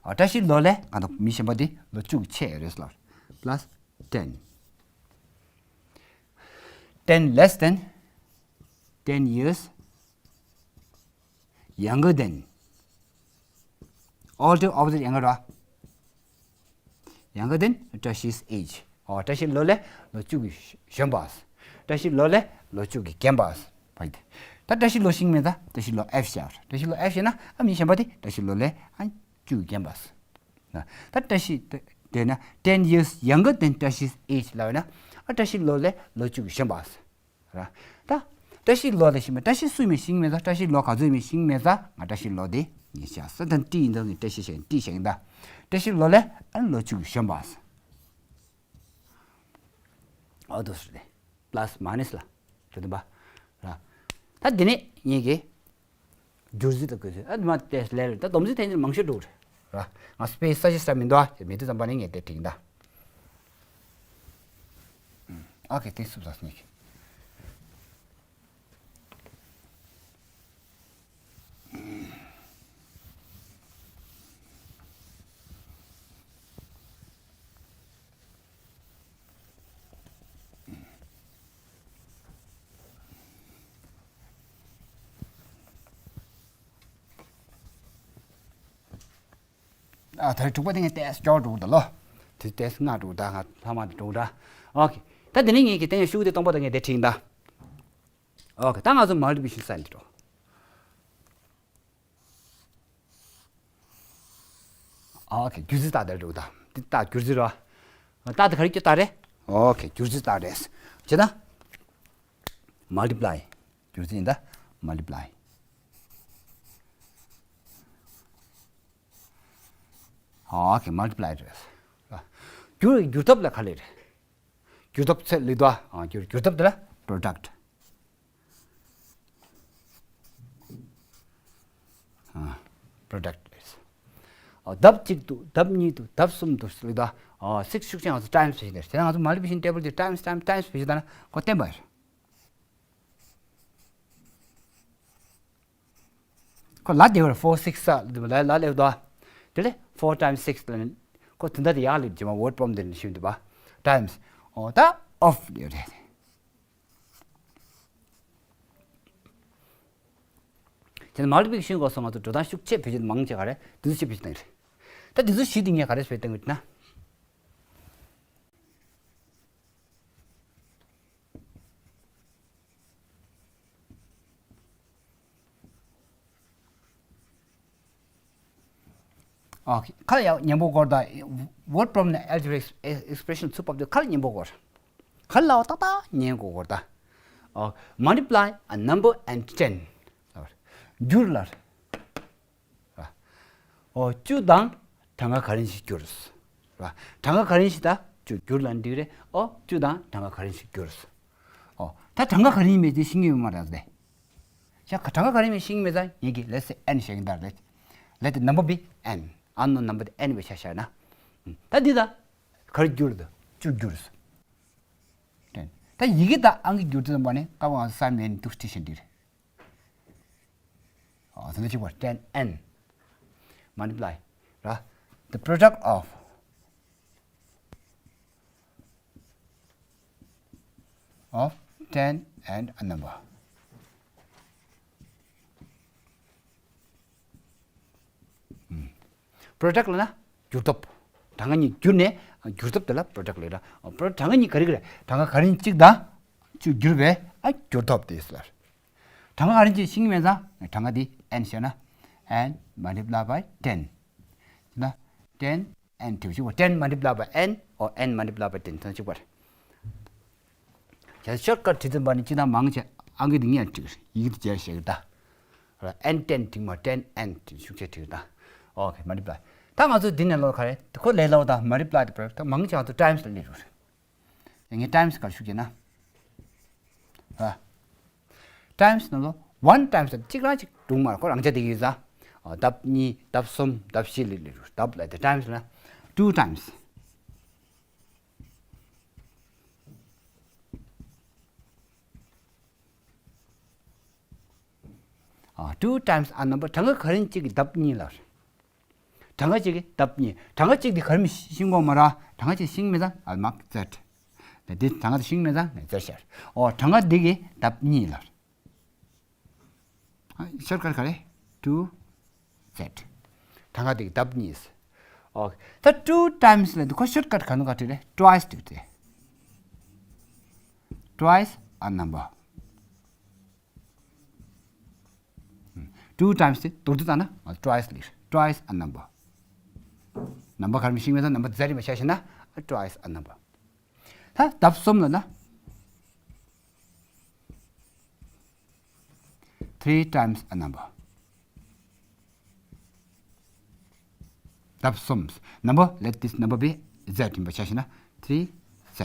བཀྲ་ཤིས་ལོ་ལས་ང་ཚོ་མི་གཞན་པ་དེ་ལོ་བཅུ་གིས་ཆེ་རེད་ལ། plus ten. ten less than ten years younger than older opposite younger ར། younger than བཀྲ་ཤིས་age. ཨོ་བཀྲ་ཤིས་ལོ་ལས་ལོ་བཅུ་གིས་གཞོན་པ། བཀྲ་ཤིས་ལོ་ལས་ལོ་བཅུ་གིས་རྒན་པ། ད་བཀྲ་ཤིས་ལོ་ཤེས་མེད་ད་བཀྲ་ཤིས་ལོ་F བྱ། བཀྲ་ཤིས་ལོ་F བྱས་ན་ཨ་མི་གཞན་པ་དེ་བཀྲ་ཤིས་ལོ་ལས་ཨ་བཅུ་གིས་རྒན་པ། ད་བཀྲ་ཤིས་དེ་ན་ten years younger than བཀྲ་ཤིས་age ལབ་ན་ཨ་བཀྲ་ཤིས་ལོ་ལས་ལོ་བཅུ་གིས་གཞོན་པ། ར། ད། བཀྲ་ཤིས་ལོ་ལ་ཤེས་མེད་བཀྲ་ཤིས་སུ་མི་ཤེས་མེད་ད་བཀྲ་ཤིས་ལོ་ག་ཚོད་མི་ཤེས་མེད་ད་ང་བཀྲ་ཤིས་ལོ་དེ་ངས་བྱ་ས་དང་ཏི་ཡིན་ད་ངས་བཀྲ་ཤིས་བྱ་ཏི་བྱ་ཡིན་ད། བཀྲ་ཤིས་ལོ་ལས་ཨ་ལོ་བཅུ་གིས་གཞོན་པ། ཨོ་དོ་སུ་རེད། plus minus ལ། རེད་འདུག་པ། ར། ད་འདི་ནས་ངེད་ཀྱི། བསྒྱུར་རྩིས་དང་བཀོད་རྩིས་ཨ་དེ་མ་དེ་ལས་རེད་ད་སྡོམ་རྩིས་ཐེངས་འདིར་མང་ཤོས་འགྲོ་གི་རེད། ར། ང་space ས་ཞིག་ས་མི་འདུག་ཨ་མི་འདུག་ཙམ་པ་ནས་ངས་དེ་བྲིས་ད། ཨོ་ཁེ་དེ་སུབ་ས་སྙིགས། ཨ་ད་རེས་དྲུག་པ་དེ་ངས་ཏེས་སྐྱོར་འགྲོ་གི་འདུག་ལོ། དེ་ཏེས་ལྔ་འགྲོ་གི་འདུག་ང་ལྷག་མ་དེ་འགྲོ་གི་འདུག་ཨོ་ཁེ། ད་དེ་ནས་ངས་ཀྱི་ཏེ་ངས་ཤུགས་དེ་སྟོང་པ་དང་ངས་དེ་བྲིས་ཡིན་ད། ཨོ་ཁེ་ད་ང་ཚོ་multiplication sign དེ་འགྲོ། ཨོ་ཁེ་བསྒྱུར་རྩིས་རྟགས་དེ་འགྲོ་གི་འདུག་དེ་རྟགས་བསྒྱུར་རྩིས་རོ། རྟགས་དེ་ག་རེ་ཀྱི་རྟགས་རེད། ཨོ་ཁེ་བསྒྱུར་རྩིས་རྟགས་རེད། བྱས་ན། multiply བསྒྱུར་རྩིས་ཡིན་ད། multiply ཨོ་ཁེ་multiply རེད། བསྒྱུར་བསྒྱུར་ཐབས་ལ་ག་ལེ་རེད། བསྒྱུར་ཐབས་ཚད་ལས་དོ། ཨ་བསྒྱུར་བསྒྱུར་ཐབས་དེ་ལ་product ཨ་product རེད། ཨ་ལྡབ་གཅིག་ཏུ་ལྡབ་གཉིས་ཏུ་ལྡབ་གསུམ་དུ་ལས་དོ། ཨ་six ཤུགས་ཅན་ང་ཚོ་times བྱས་ནས་དེ་ན་ང་ཚོ་multiplication table དེ་times times times བྱས་ད་ན་ཁོ་བསྟན་པ་རེད། ཁོ་ལ་དེ་བར་four six ལ་ལ་ལེབ་དོ། དེ་ལས་four times six ལ་ཁོ་དེ་འདྲ་དེ་ཡག་ལེབ་ཀྱི་མ་word problem དེ་ལ་ཤིན་ཏུ་པ་times ཨོ་ད་of ལེབ་རེད། དེ་ནས་multiplication སྐོར་སོང་ང་ཚོ་འགྲོ་སྟངས་ཤུགས་ཆེ་བེད་སྤྱོད་མང་ཆེ་ག་རེ་དེ་ཚོ་ཆེ་བེད་སྤྱོད་བཏང་རེད། ད་དེ་ཚོ་བཞི་དེ་ངས་ག་རེ་བེད་སྤྱོད་བཏང་གི་ན། ཨོ་ཁ་ལ་ཡག་ཉན་པོ་སྐོར་དང་word problem ནས་algebraic expression ཚུར་ཕབ་དུས་ཁ་ལ་ཉན་པོ་སྐོར། ཁ་ལ་ལ་ཏག་ཏག་ཉན་དགོས་སྐོར་དང་། ཨོ་multiply a number and ten བསྒྱུར་ལ། ཨོ་བཅུ་དང་གྲངས་ཀ་ག་རེ་ཞིག་བསྒྱུར། ར། གྲངས་ཀ་ག་རེ་ཞིག་ད་བཅུ་བསྒྱུར་ལ་འགྲིག་རེད། ཨོ་བཅུ་དང་གྲངས་ཀ་ག་རེ་ཞིག་བསྒྱུར། ཨོ་ད་གྲངས་ཀ་ག་རེ་ཡིན་མེད་དེ་ཤེས་ཀྱི་ཡོད་མ་རེད་དེ། ཡ་གྲངས་ཀ་ག་རེ་ཡིན་མེད་ཤེས་ཀྱི་མེད་ཙང་ངེད་ཀྱིས་let's say n བཤད་ཀྱི་འདུག let the number be n unknown number དེ་n བའི་ཆ་བཞག་ན། ད་འདི་ད། ག་རེ་བསྒྱུར་དང་བཅུ་བསྒྱུར། ད་ཡི་གེ་དང་ཨང་ཀི་བསྒྱུར་དུས་ཙམ་པ་ནི་སྐབས་ང་ཚོ་སམ་ཨེན་དུ་ཊི་ཤན་འདི་རེད། ཨ་དེ་འདྲ་གཅིག་པ་ཊེན་ཨེན་མལ་ཊི་པ་ལའི་ར། The product of of ten and a number. ཨུམ། པྲོ་ཌག་ལབ་ན་བསྒྱུར་ཐབས། གྲངས་ཀ་གཉིས་བསྒྱུར་ནས་བསྒྱུར་ཐབས་དེ་ལ་པྲོ་ཌག་ལབ་ར། པྲོ་གྲངས་ཀ་གཉིས་ག་རེ་ག་རེ། གྲངས་ཀ་ག་རེ་གཅིག་དང་བཅུ་བསྒྱུར་བས་ཨ་བསྒྱུར་ཐབས་དེ་ཟེར། གྲངས་ཀ་ག་རེ་གཅིག་ཤེས་ཀྱི་མེད་ཙང་གྲངས་ཀ་དེ་ཨེན་བྱས་ན་ཨེན་མལ་ཊི་པ་ལའི་བའི་ཊེན། ན་ཊེན་ཨེན་བྲིས་པ་ཞིག་པ། ten multiply by n or n multiply by ten ཐང་གཅིག་པར། བྱས་ཤོར་ཀ་ཊི་བྲིས་ཙམ་པ་ནི་སྤྱིར་བཏང་མང་ཆེ་ཨང་ཀི་འདི་ངས་བྲིས། ཡི་གེ་འདི་བརྗེ་བྱས་ཀྱི་ད། ཨེན་ཊེན་བྲིས་མ་ཊེན་ཨེན་བྲིས་ཤུགས་ཆེ་བྲིས་ད། ཨོ་ཁེ་མལ་ཊི་པ་ལའི། ད་ང་ཚོ་འདི་ནས་ལོ་ག་རེ་ཁོ་ལས་སླ་བོ་ད་མལ་ཊི་པ་ལའི་དེ་པར་ད་མང་ཆེ་ང་ཚོ་ཊའིམ་སི་ལ་སླེབས་འགྲོ་རེད། ངས་ཊའིམ་སི་ག་རེ་ཤུགས་ཆེ་ན། ཨ། ཊའིམ་སི་ནང་ལོ་ཝན་ཊའིམ་སི་གཅིག་རང་གཅིག་སྒྲུང་མར་ཁོ་རང་ཆ་དེ་གི་ཡོད་ས། ཨ་ལྡབ་གཉིས་ལྡབ་གསུམ་ལྡབ་བཞི་ལི་ལི་རུ་ལྡབ་ལ་དེ་ཊའིམ་སི་ན་ཊུ་ཊའིམ་སི། ཨ་two times a number གྲངས་ཀ་ག་རེ་གཅིག་གི་ལྡབ་གཉིས་ལ། གྲངས་ཀ་གཅིག་གི་ལྡབ་གཉིས། གྲངས་ཀ་གཅིག་འདི་ག་རེ་མི་ཤེས་གོ་མ་ར། གྲངས་ཀ་གཅིག་ཤེས་མེད་ཙང་ཨལ་མག་ཛེཌ། འདི་གྲངས་ཀ་དེ་ཤེས་མེད་ཙང་ཛེཌ་ཤར། ཨོ་གྲངས་ཀ་འདི་གི་ལྡབ་གཉིས་ལ། ཤོར་ཀ་ཊི་ག་རེ། ཊུ་ཛེཌ། གྲངས་ཀ་འདི་གི་ལྡབ་གཉིས། ཨོ་ད་two times ལ་འདི་ཁོ་ཤོར་ཀ་ཊི་ག་ནོ་ག་ཊི་རེད། twice ཊི་ཊི། Twice a number. Two times དེ་མདོར་བསྡུས་བཏང་ན་twice ལིར། Twice a number. ནམ་བར་ག་རེ་མི་ཤེས་མེད་ཙང་ནམ་བར་ཛེཌ་ཡིན་པ་ཆ་བཞག་ན་twice a number. ད་ལྡབ་གསུམ་ལ་ན་three times a number. ལྡབ་གསུམ། ནམ་བར་let this number be z ཡིན་པ་ཆ་བཞག་ན་three z.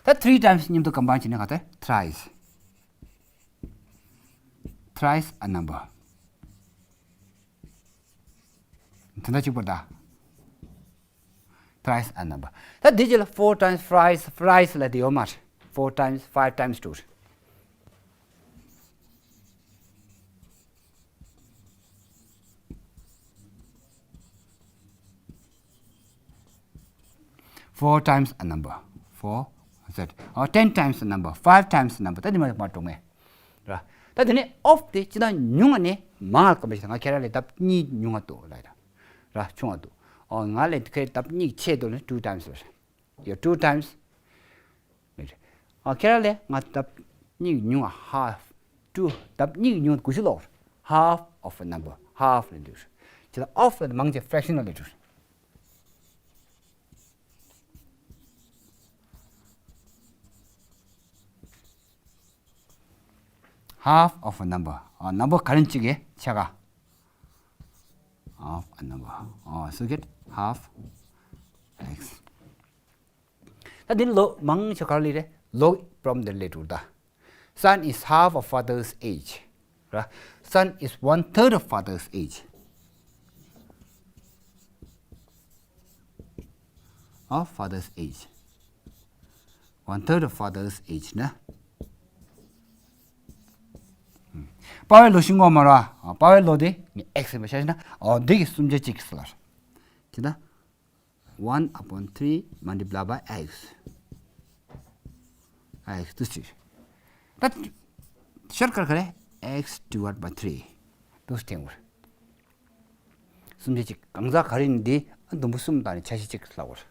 ད་three times མཉམ་དུ་ཀམ་བཱའིན་བྱས་ན་ག་ཚོད། Thrice. Thrice a number. དེ་འདྲ་གཅིག་པར་ད། Thrice a number. ད་འདི་རྗེས་ལ་four times thrice, thrice ལ་དེ་ཡོད་མ་རེད། Four times, five times ཊུ། Four times a number. Four, z. Or ten times a number, five times a number. ད་འདི་མ་མ་གཏོགས་མེད། ར། ད་དེ་ནས་of དེ་ཅི་ད་ཉུང་བ་ནས་མང་བ་སྐམ་པ་ཞིག་ད་ང་ཁྱེད་རང་ལས་ལྡབ་གཉིས་ཉུང་བ་འདུག་ལ་ཡ། ར་ཆུང་བ་འདུག་ཨོ་ང་ལས་ཁྱེད་ལྡབ་གཉིས་ཆེ་འདུག་ལ་two times རེད། ཡ། Two times. ཨོ་ཁྱེད་རང་ལས་ང་ལྡབ་གཉིས་ཉུང་བ་half. Two ལྡབ་གཉིས་ཉུང་དགུ་ཤུ་ལོག half of a number. Half ལ་འདུག་ཅི་ད་of ལ་མང་ཆེ་fraction ལ་འདུག Half of a number. ཨ་ནམ་བར་ག་རེ་གཅིག་གི་ཕྱེད་ཀ of a number. ཨ་so get half x. ད་འདི་ལོ་མང་ཆེ་ག་རེ་ལས་རེད། Log from the letter ད། Son is half a father's age. ར། Son is one third of father's age. Of father's age. One third of father's age ན། པ་ཕའི་ལོ་ཤིང་གོ་མ་ར། པ་ཕའི་ལོ་དེ་ངས་x ཡིན་པ་ཤ་ཤ་ན། ཨོ་འདི་གི་སུམ་ཆ་གཅིག་གི་སུ་ལར། དེ་ན། One upon three multiply by x. x དུ་ཅི། ད་ཤར་ཀ་ཊི་ག་རེ། X divide by three དུ་སྟེང་བར། སུམ་ཆ་གཅིག་གང་ཟག་ག་རེ་ཡིན་འདི་ཨ་དུམ་བུ་གསུམ་དང་ནི་ཆ་ཤས་གཅིག་ལ་བར།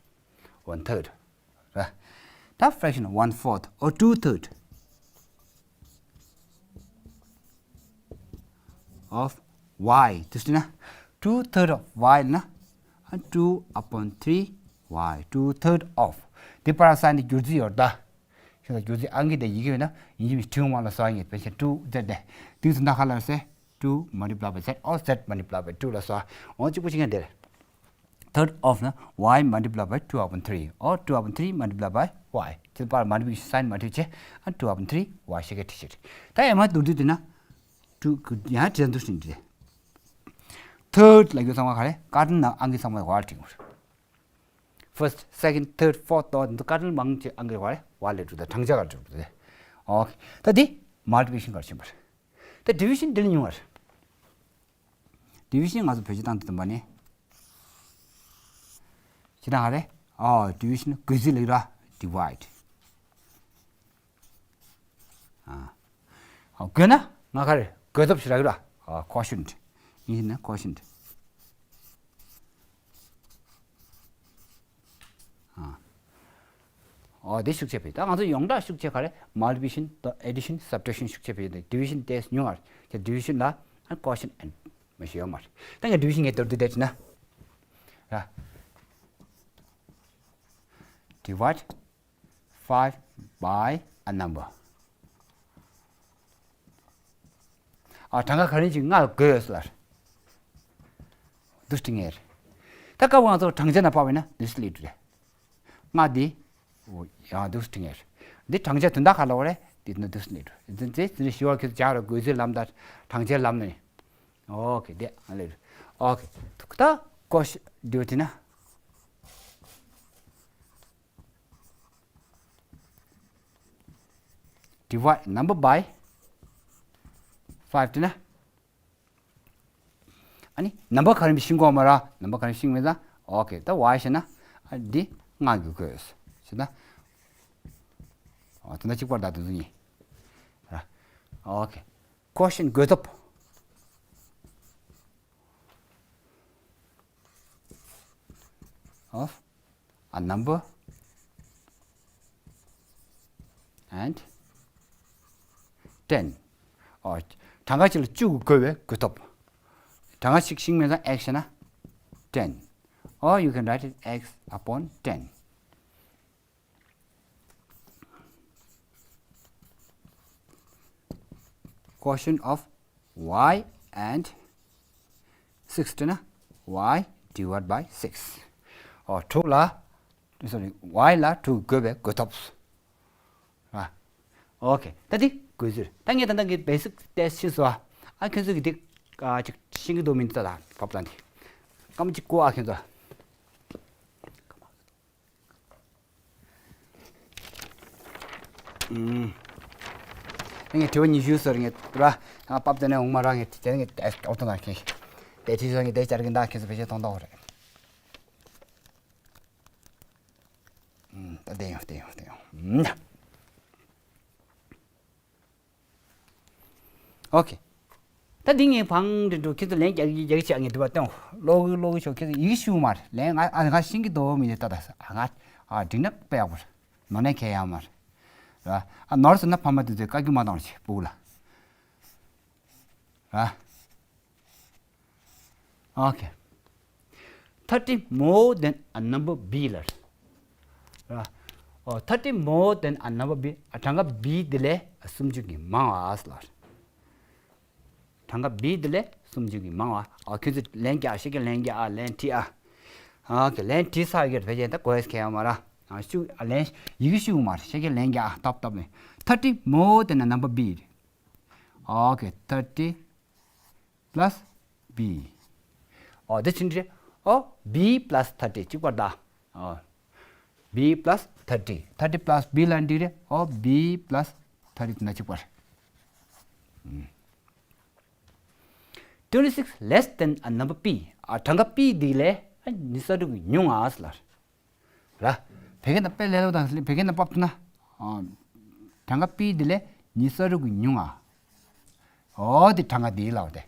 One third ར། ད་fraction one fourth or two third of y དུ་ཟེར་ན། Two third of y ན། Two upon three y, two third of. དེ་པར་སན་དེ་བསྒྱུར་རྩིས་ཡོད་ད། ཤེས་ད་བསྒྱུར་རྩིས་ཨང་ཀི་དེ་ཡི་གེ་ཡོད་ན་ཡིན་གཅིག་མིན་གཅིག་ཐུན་མོང་མ་ལ་སོགས་ཡིན་པའི་ཕལ་ཆེར་two ཟེར་ཏེ། དུས་སུ་ན་ཁ་ལ་སེ། Two multiply by z or z multiply by two ལ་སོགས། འོ་གཅིག་པུ་གཅིག་ཡང་དེ་རེད། Third of ན་y multiply by two upon three or two upon three multiply by y དེ་པར་མ་འགྲིག་པའི་སན་མ་འགྲིག་བྱས། Two upon three y ཤེས་ཀ་ཊི་ཤེས། ད་ཡ་མ་དུ་དུ་དེ་ན། Two ཡང་དྲན་དུ་ཤིན་དྲན། Third ལ་ཡོད་ཚང་མ་ག་རེ། ཀ་ཊི་ན་ཨང་ཀི་ཚང་མ་བར་དྲན་དགོས། first, second, third, fourth དོ་འདི་ཀ་ཏན་མང་ཆེ་ཨང་ཀི་བ་རེ་བ་ལས་འགྲོ་ད་གྲངས་ཆ་ག་འགྲོ་ད། ཨོ་ཁེ། ད་འདི་མལ་ཊི་པི་ལི་ཀེ་ཤན་ག་རེ་ཕྱིན་པ་རེད། ད་ཌི་བི་ཤན་འདི་ལ་ཉུང་བ་རེད། ཌི་བི་ཤན་ང་ཚོ་བེད་སྤྱོད་བཏང་དུས་བསྟན་པ་ནི། ཅི་ད་ག་རེ། ཨོ་ཌི་བི་ཤན་བགོས་ཚིག་ལ་ཡོད་ར། ཌི་ཝའི་ཌི། ཨ། ཨོ་བགོས་ན་ང་ག་རེ་བགོས་ཐབས་ཤིག་རག་གི་ར། ཨོ་ཀོ་ཤན་ཊི། ཡིན་ན་ཀོ་ཤན་ཊི། ཨ། ཨོ་དེ་ཤུགས་ཆེ་བས། ད་ང་ཚོ་ཡོངས་གྲགས་ཤུགས་ཆེ་ག་རེ། མལ་ཊི་པི་ལི་ཀེ་ཤན་དང་ཨེ་ཌི་ཤན་སབ་ཊེག་ཤན་ཤུགས་ཆེ་བས། ཌི་བི་ཤན་ཏོག་ཙམ་ཉུང་བ་རེད། ཌི་བི་ཤན་ལ་ཨ་ཀོ་ཤན་ཊི་མ་ཤེས་ཡོད་མ་རེད། ད་ངས་ཌི་བི་ཤན་ངས་མདོར་བསྡུས་བྱས་ན། ར། Divide five by a number. ཨ་གྲངས་ཀ་ག་རེ་ཅིག་ལྔ་ལ་བགོས་ཡོད་ཟེར་ལ། འདུག་སེ་བྲིས་ངེས་རེད། ད་སྐབས་ང་ཚོ་གྲངས་ཆ་ནང་ཕབ་པ་ཡིན་ན་འདུག་སེ་སླེབས་འགྲོ་རེད། ལྔ་འདི། ཨོ་ཡང་འདུག་སེ་བྲིས་ངེས་རེད། འདི་གྲངས་ཆ་དོན་དག་ག་ལ་བ་རེད། འདི་ནི་འདུག་སེ་སླེབས་འགྲོ་རེད། འདི་འདི་འདི་ཞི་བ་ཁྱོད་ཚོ་ཇག་ར་བགོས་ཚིག་ལམ་དང་གྲངས་ཆའི་ལམ་ནས། ཨོ་ཁེ། འདི་ཨ་ལེ་རེད། ཨོ་ཁེ། ད་ཀོ་ཤན་ཊི་འདི་བྲིས་ན། Divide number by five བྲིས་ན། ཨ་ནི་ནམ་བར་ག་རེ་ཤིང་གོ་མ་ར། ནམ་བར་ག་རེ་ཤིང་མེད་ཙང་། ཨོ་ཁེ། ད་ཝའི་བྱས་ན། ཨ་འདི་ལྔ་གི་བགོས་ཟེར་ན། ཨོ་དེ་འདྲ་གཅིག་པར་ད་དེ་ཚོ་ཡིན། ར། ཨོ་ཁེ། ཀོ་ཤན་ཊི་བགོས་ཐབས། Of a number and ten. ཨོ། གྲངས་ཀ་གཅིག་ལ་བཅུ་གི་བགོས་པའི་བགོས་ཐབས། གྲངས་ཀ་གཅིག་ཤིང་མེད་ཙང་x བྱས་ན་ten. Or you can write it x upon ten. Quotient of y and six བྲིས་ན། Y divide by six. ཨོ་དྲུག་ལ། སོ་རི། Y ལ་དྲུག་བགོས་པའི་བགོས་ཐོབ། ཨ། ཨོ་ཁེ། ད་འདི་བགོས་ཚུལ། ད་ངས་ད་ལྟ་གི་བེ་སིག་ཊེ་སི་ཊི་ཤེས་སོང་ཨ། ཨ་ཁྱོད་ཚོ་གི་འདི་ཨ་ཅིག་ཤེས་ཀྱི་འདུག་མིན་ད་ད་ཕབ་ལ་འདི། སྐར་མ་གཅིག་བཀོད་ཨ་ཁྱོད་ཚོ། ཨུམ། ངས་དྲི་བ་ཉི་ཤུ་ཟེར་ངས་ར། ང་པབ་དེ་ནས་འོང་མ་ར་ངས་དེ་ངས་ཨོ་ཏོ་ན་ཁེ། དེ་དྲི་ཟེར་ངས་དེ་བཅར་གི་འདུག་ཁྱེད་ཚོ་བེད་སྤྱོད་གཏོང་ཐུབ་རེད། ཨུམ། ད་བསྡད་ཡོང་བསྡད་ཡོང་བསྡད་ཡོང་། ཨུམ། ཨོ་ཁེ། ད་འདི་ངས་བང་འདི་འགྲོ་ཁྱེད་ཚོ་ལན་རྒྱག་གི་རྒྱག་གི་བྱས་ངས་འདི་པར་སྟོན། ཀློག་གི་ཀློག་གི་ཆོག་ཁྱེད་ཚོ་ཡི་གེ་ཤེས་མ་རེད། ལན་ང་ཨ་ང་ཤེས་ཀྱི་འདུག་མི་འདུག་ད་ད་ཨ་ང་ཨ་འགྲིག་ན་དཔེ་ཡག་པོ་རེད། ནོར་ན་ཁྱད་ཡོད་མ་རེད། ར། ཨ་ནོར་སོང་ན་ཕ་མ་དེ་ཚོས་བཀའ་བཀྱོན་མ་གཏོང་རོགས་བྱེད་སྤུ་གུ་ལ། ར། ཨོ་ཁེ། Thirty more than a number B ལ། ར། ཨོ། Thirty more than a number B. ཨ་གྲངས་ཀ་B འདི་ལས་སུམ་ཅུ་གིས་མང་བ་ལ། གྲངས་ཀ་B འདི་ལས་སུམ་ཅུ་གིས་མང་བ། ཨོ་ཁྱོད་ཚོས་ལན་རྒྱག་ཤེས་ཀྱི་ལན་རྒྱག་ཨ་ལན་བྲིས་ཨ། ཨོ་ཁེ། ལན་བྲིས་ཚར་ཡོད་བེད་ཀྱི་ད་གོ་ཡས་ཁྱད་ཡོད་མ་ར། ཨ་ཤུ་ཨ་ལན་ཡི་གེ་ཤེས་མ་རེད། ཤེས་ཀྱི་ལན་རྒྱག་ཨ་སྟབས་སྟབས་ནས། Thirty more than a number B. ཨོ་ཁེ། Thirty plus B. ཨོ་དེ་ཕྱིན་ཏེ། ཨོ་B plus thirty གཅིག་པར་གདའ། ཨོ་B plus thirty. Thirty plus B ལ་འགྲིག་རེད། ཨོ་B plus thirty དེ་ན་གཅིག་པར། Twenty six less than a number P. ཨ་གྲངས་ཀ་P འདི་ལས་ཨ་ཉི་ཤུ་རྩ་དྲུག་གིས་ཉུང་ང་ཟེར་ལ། ར། བོད་སྐད་ནང་དཔེ་ལས་སླ་པོ་དང་བོད་སྐད་ནང་ཕབ་ཐུབ་ན། ཨ། གྲངས་ཀ་P འདི་ལས་ཉི་ཤུ་རྩ་དྲུག་གིས་ཉུང་ང་། ཨོ་དེ་གྲངས་ཀ་འདི་ལབ་སྟེ།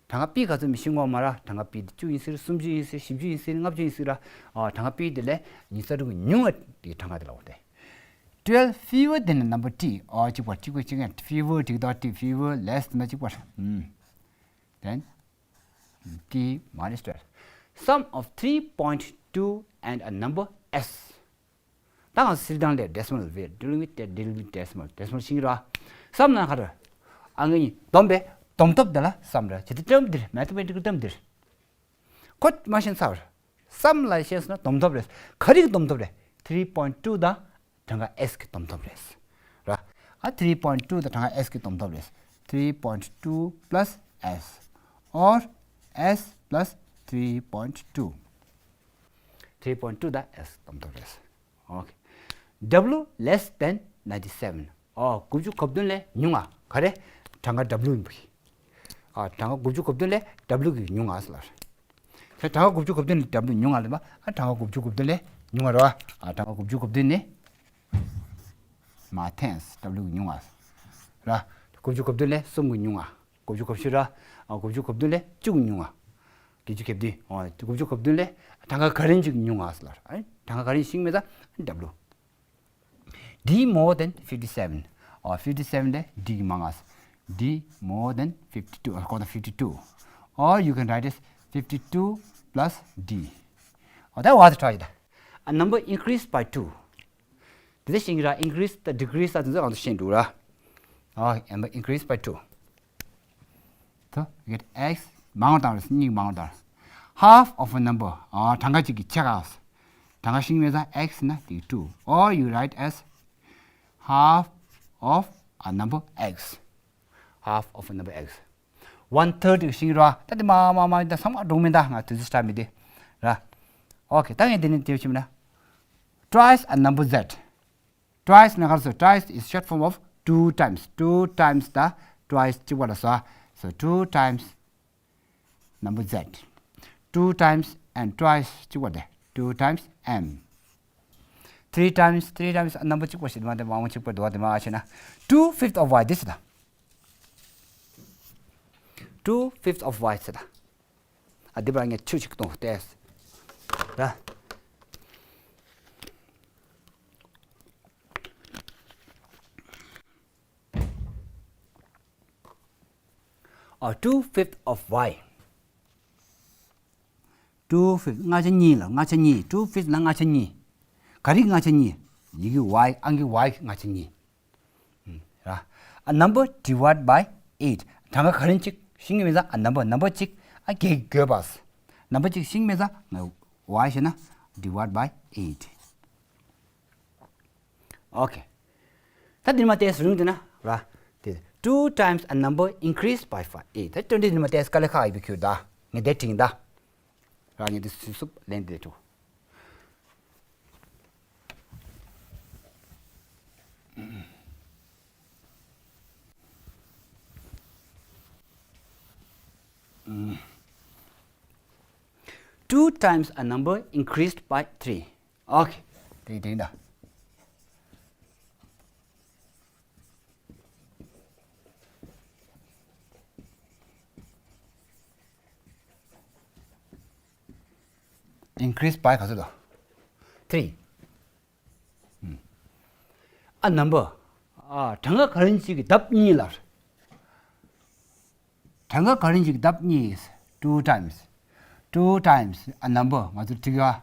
གྲངས་ཀ་P ག་ཚོད་མི་ཤེས་ངོ་མ་ར། གྲངས་ཀ་P འདི་བཅུ་ཡིན་ཟེར། སུམ་ཅུ་ཡིན་ཟེར། བཞི་བཅུ་ཡིན་ཟེར། ལྔ་བཅུ་ཡིན་ཟེར་ར། ཨ་གྲངས་ཀ་P འདི་ལས་ཉི་ཤུ་རྩ་དྲུག་གིས་ཉུང་ང་དེ་གྲངས་ཀ་དེ་ལབ་སྟེ། Twelve fewer than a number T. ཨོ་གཅིག་པ་གཅིག་པ་གཅིག་ཡང་fewer གཅིག་དང་T fewer less དེ་ན་གཅིག་པ། ཨུམ། Then T minus twelve. Sum of three point two and a number S. ད་ང་སིལ་དང་ལས་decimal, we are dealing with the dealing with decimal, decimal ཤིང་ར། སམ་ན་ཁ་ར། ཨ་ངའི་སྡོམ་པས་སྡོམ་ཐབས་འདི་ལ་སམ་ར། ཇི་ལྟར་སྟོན་འདིར་mathematical term འདིར། ཁོ་མ་ཤེས་ཚར། སམ་ལ་ཤེས་ན་སྡོམ་ཐབས་རེད། ག་རེ་གི་སྡོམ་ཐབས་རེད། three point two དང་གྲངས་ཀ་S གི་སྡོམ་ཐབས་རེད། ར། ཨ་three point two དང་གྲངས་ཀ་S གི་སྡོམ་ཐབས་རེད། Three point two plus S or S plus three point two. three point two དང S གདམ་ཐོབ་རེད། Okay. W less than ninety seven. ཨོ། དགུ་བཅུ་གོ་བདུན་ལས་ཉུང་ང་། ག་རེ། གྲངས་ཀ W ཡིན་པ་ཡིན། ཨ། གྲངས་ཀ་དགུ་བཅུ་གོ་བདུན་ལས་W གི་ཉུང་ང་ཟེར་ལ། གྲངས་ཀ་དགུ་བཅུ་གོ་བདུན་ལས་W ཉུང་ང་ལབ་པ། ཨ། གྲངས་ཀ་དགུ་བཅུ་གོ་བདུན་ལས་ཉུང་ང་རེད་བ། ཨ། གྲངས་ཀ་དགུ་བཅུ་གོ་བདུན་ནི། མ་tens W གི་ཉུང་ང་ར། དགུ་བཅུ་གོ་བདུན་ལས་གསུམ་གི་ཉུང་ང་། དགུ་བཅུ་གོ་བཞི་ར། ཨ། དགུ་བཅུ་གོ་བདུན་ལས་བཅུ་གི་ཉུང་ང་། བརྒྱད་ཅུ་གྱ་བདུན། ཨ། དགུ་བཅུ་གོ་བདུན་ལས་གྲངས་ཀ་ག་རེ་ཅིག་ཉུང་ང་ཟེར་ལ། ཨ། གྲངས་ཀ་ག་རེ་ཤིང་མེད་ད། W. D more than fifty seven. ཨ། fifty seven ལས་D གི་མང་ང་། D more than fifty two. ཨ། གོ་ད་fifty two. Or you can write as fifty two plus D. ཨ། ད་བ་ད་try ད། A number increased by two. དེ་ཤིང་ར། Increase དང་decrease དང་དེ་ཚོ་གང་དུ་ཤེས་འདུག་ར། ཨ། A number increased by two. ད་ཡིག་X མང་བ་དང་རེད། གཉིས་མང་བ་དང་། Half of a number. ཨ། གྲངས་ཀ་གཅིག་གི་ཕྱེད་ཀ་གྲངས་ཀ་ཤིང་མེད་ད། X ན་དེ་two. Or you write as half of a number X. Half of a number X. One third ཤིང་ར། ད་དེ་མ་མ་མ་ད་ཚང་མ་འགྲོ་མི་ད། ང་དུས་ཚོད་སྟབས་མི་བདེ་ར། Okay. ད་ངས་དེ་ནས་དེ་བྱེད་མི་ན། Twice a number Z. Twice ན་ག་རེ་ཟེར། Twice is short form of two times. Two times ད་twice གཅིག་པ་ལ་ཟེར། So two times number Z. Two times and twice གཅིག་པ་དེ། Two times M. Three times, three times a number གཅིག་པ་ཞིག་མ་དེ་མང་པོ་གཅིག་པ་འདུག་བ། དེ་མ་ཨ་ཆེ་ན། Two fifth of Y this ད། Two fifth of Y ཟེར་ད། ཨ། འདི་པར་ངས་ཆུ་ཅིག་གཏོང་སྟེ། ད། ཨ། two fifth of Y. Two fifth ལྔ་ཆ་གཉིས་ལ། ལྔ་ཆ་གཉིས། Two fifth ལ་ལྔ་ཆ་གཉིས། ག་རེ་ལྔ་ཆ་གཉིས། ཡི་གེ་Y། ཨང་ཀི་Y གི་ལྔ་ཆ་གཉིས། ཨུམ། ར། A number divide by eight. གྲངས་ཀ་ག་རེ་གཅིག་ཤིང་མེད་ད། A number, number གཅིག་ཨ་བརྒྱད་བགོས་པ། Number གཅིག་ཤིང་མེད་ད། ང་Y ཤེ་ན་divide by eight. Okay. ད་འདི་མ་ཏེས་རུང་དེ་ན་ར། དེ། Two times a number increased by five. ཨེ། ད་དོན་འདི་མ་ཏེས་དཀའ་ལས་ཁག་ཡི་བི་ཁྱུར་ད། ངས་དེ་དྲིང་ད། ར། ངས་དེ་སུབ་སུབ་ལེན་དེ་ཐུ། Two times a number increased by three. Okay. དེ་དེ་འདྲ། Increase by ག་ཚོད་དང་། Three. ཨ། number. ཨ། གྲངས་ཀ་ག་རེ་ཅིག་གི་ལྡབ་གཉིས་ལ། གྲངས་ཀ་ག་རེ་ཅིག་གི་ལྡབ་གཉིས། Two times. Two times a number. ང་ཚོ་བྲིས་ཡོད།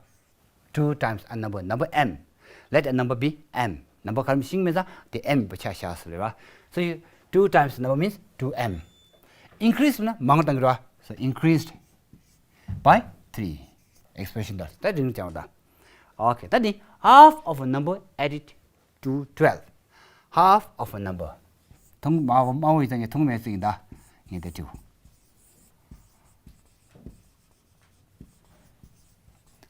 Two times a number. Number M. Let a number be M. Number ག་རེ་ཤིང་མེད་ས་དེ་M པ་ཆ་བཞག་ཟེར་རེད་བ། So you, two times number means two M. Increase ན་མང་བཏང་གི་རེད་བ། So increased by three. Expression ད་ད་རིང་ལ་ཅང་བ་ད། Okay. ད་ནི་half of a number added to twelve. Half of a number. ཐུང་མ་མ་འོ་ཡི་ད་ངས་ཐུང་མེད་ཟིན་ད། ངས་དེ་བྲིས།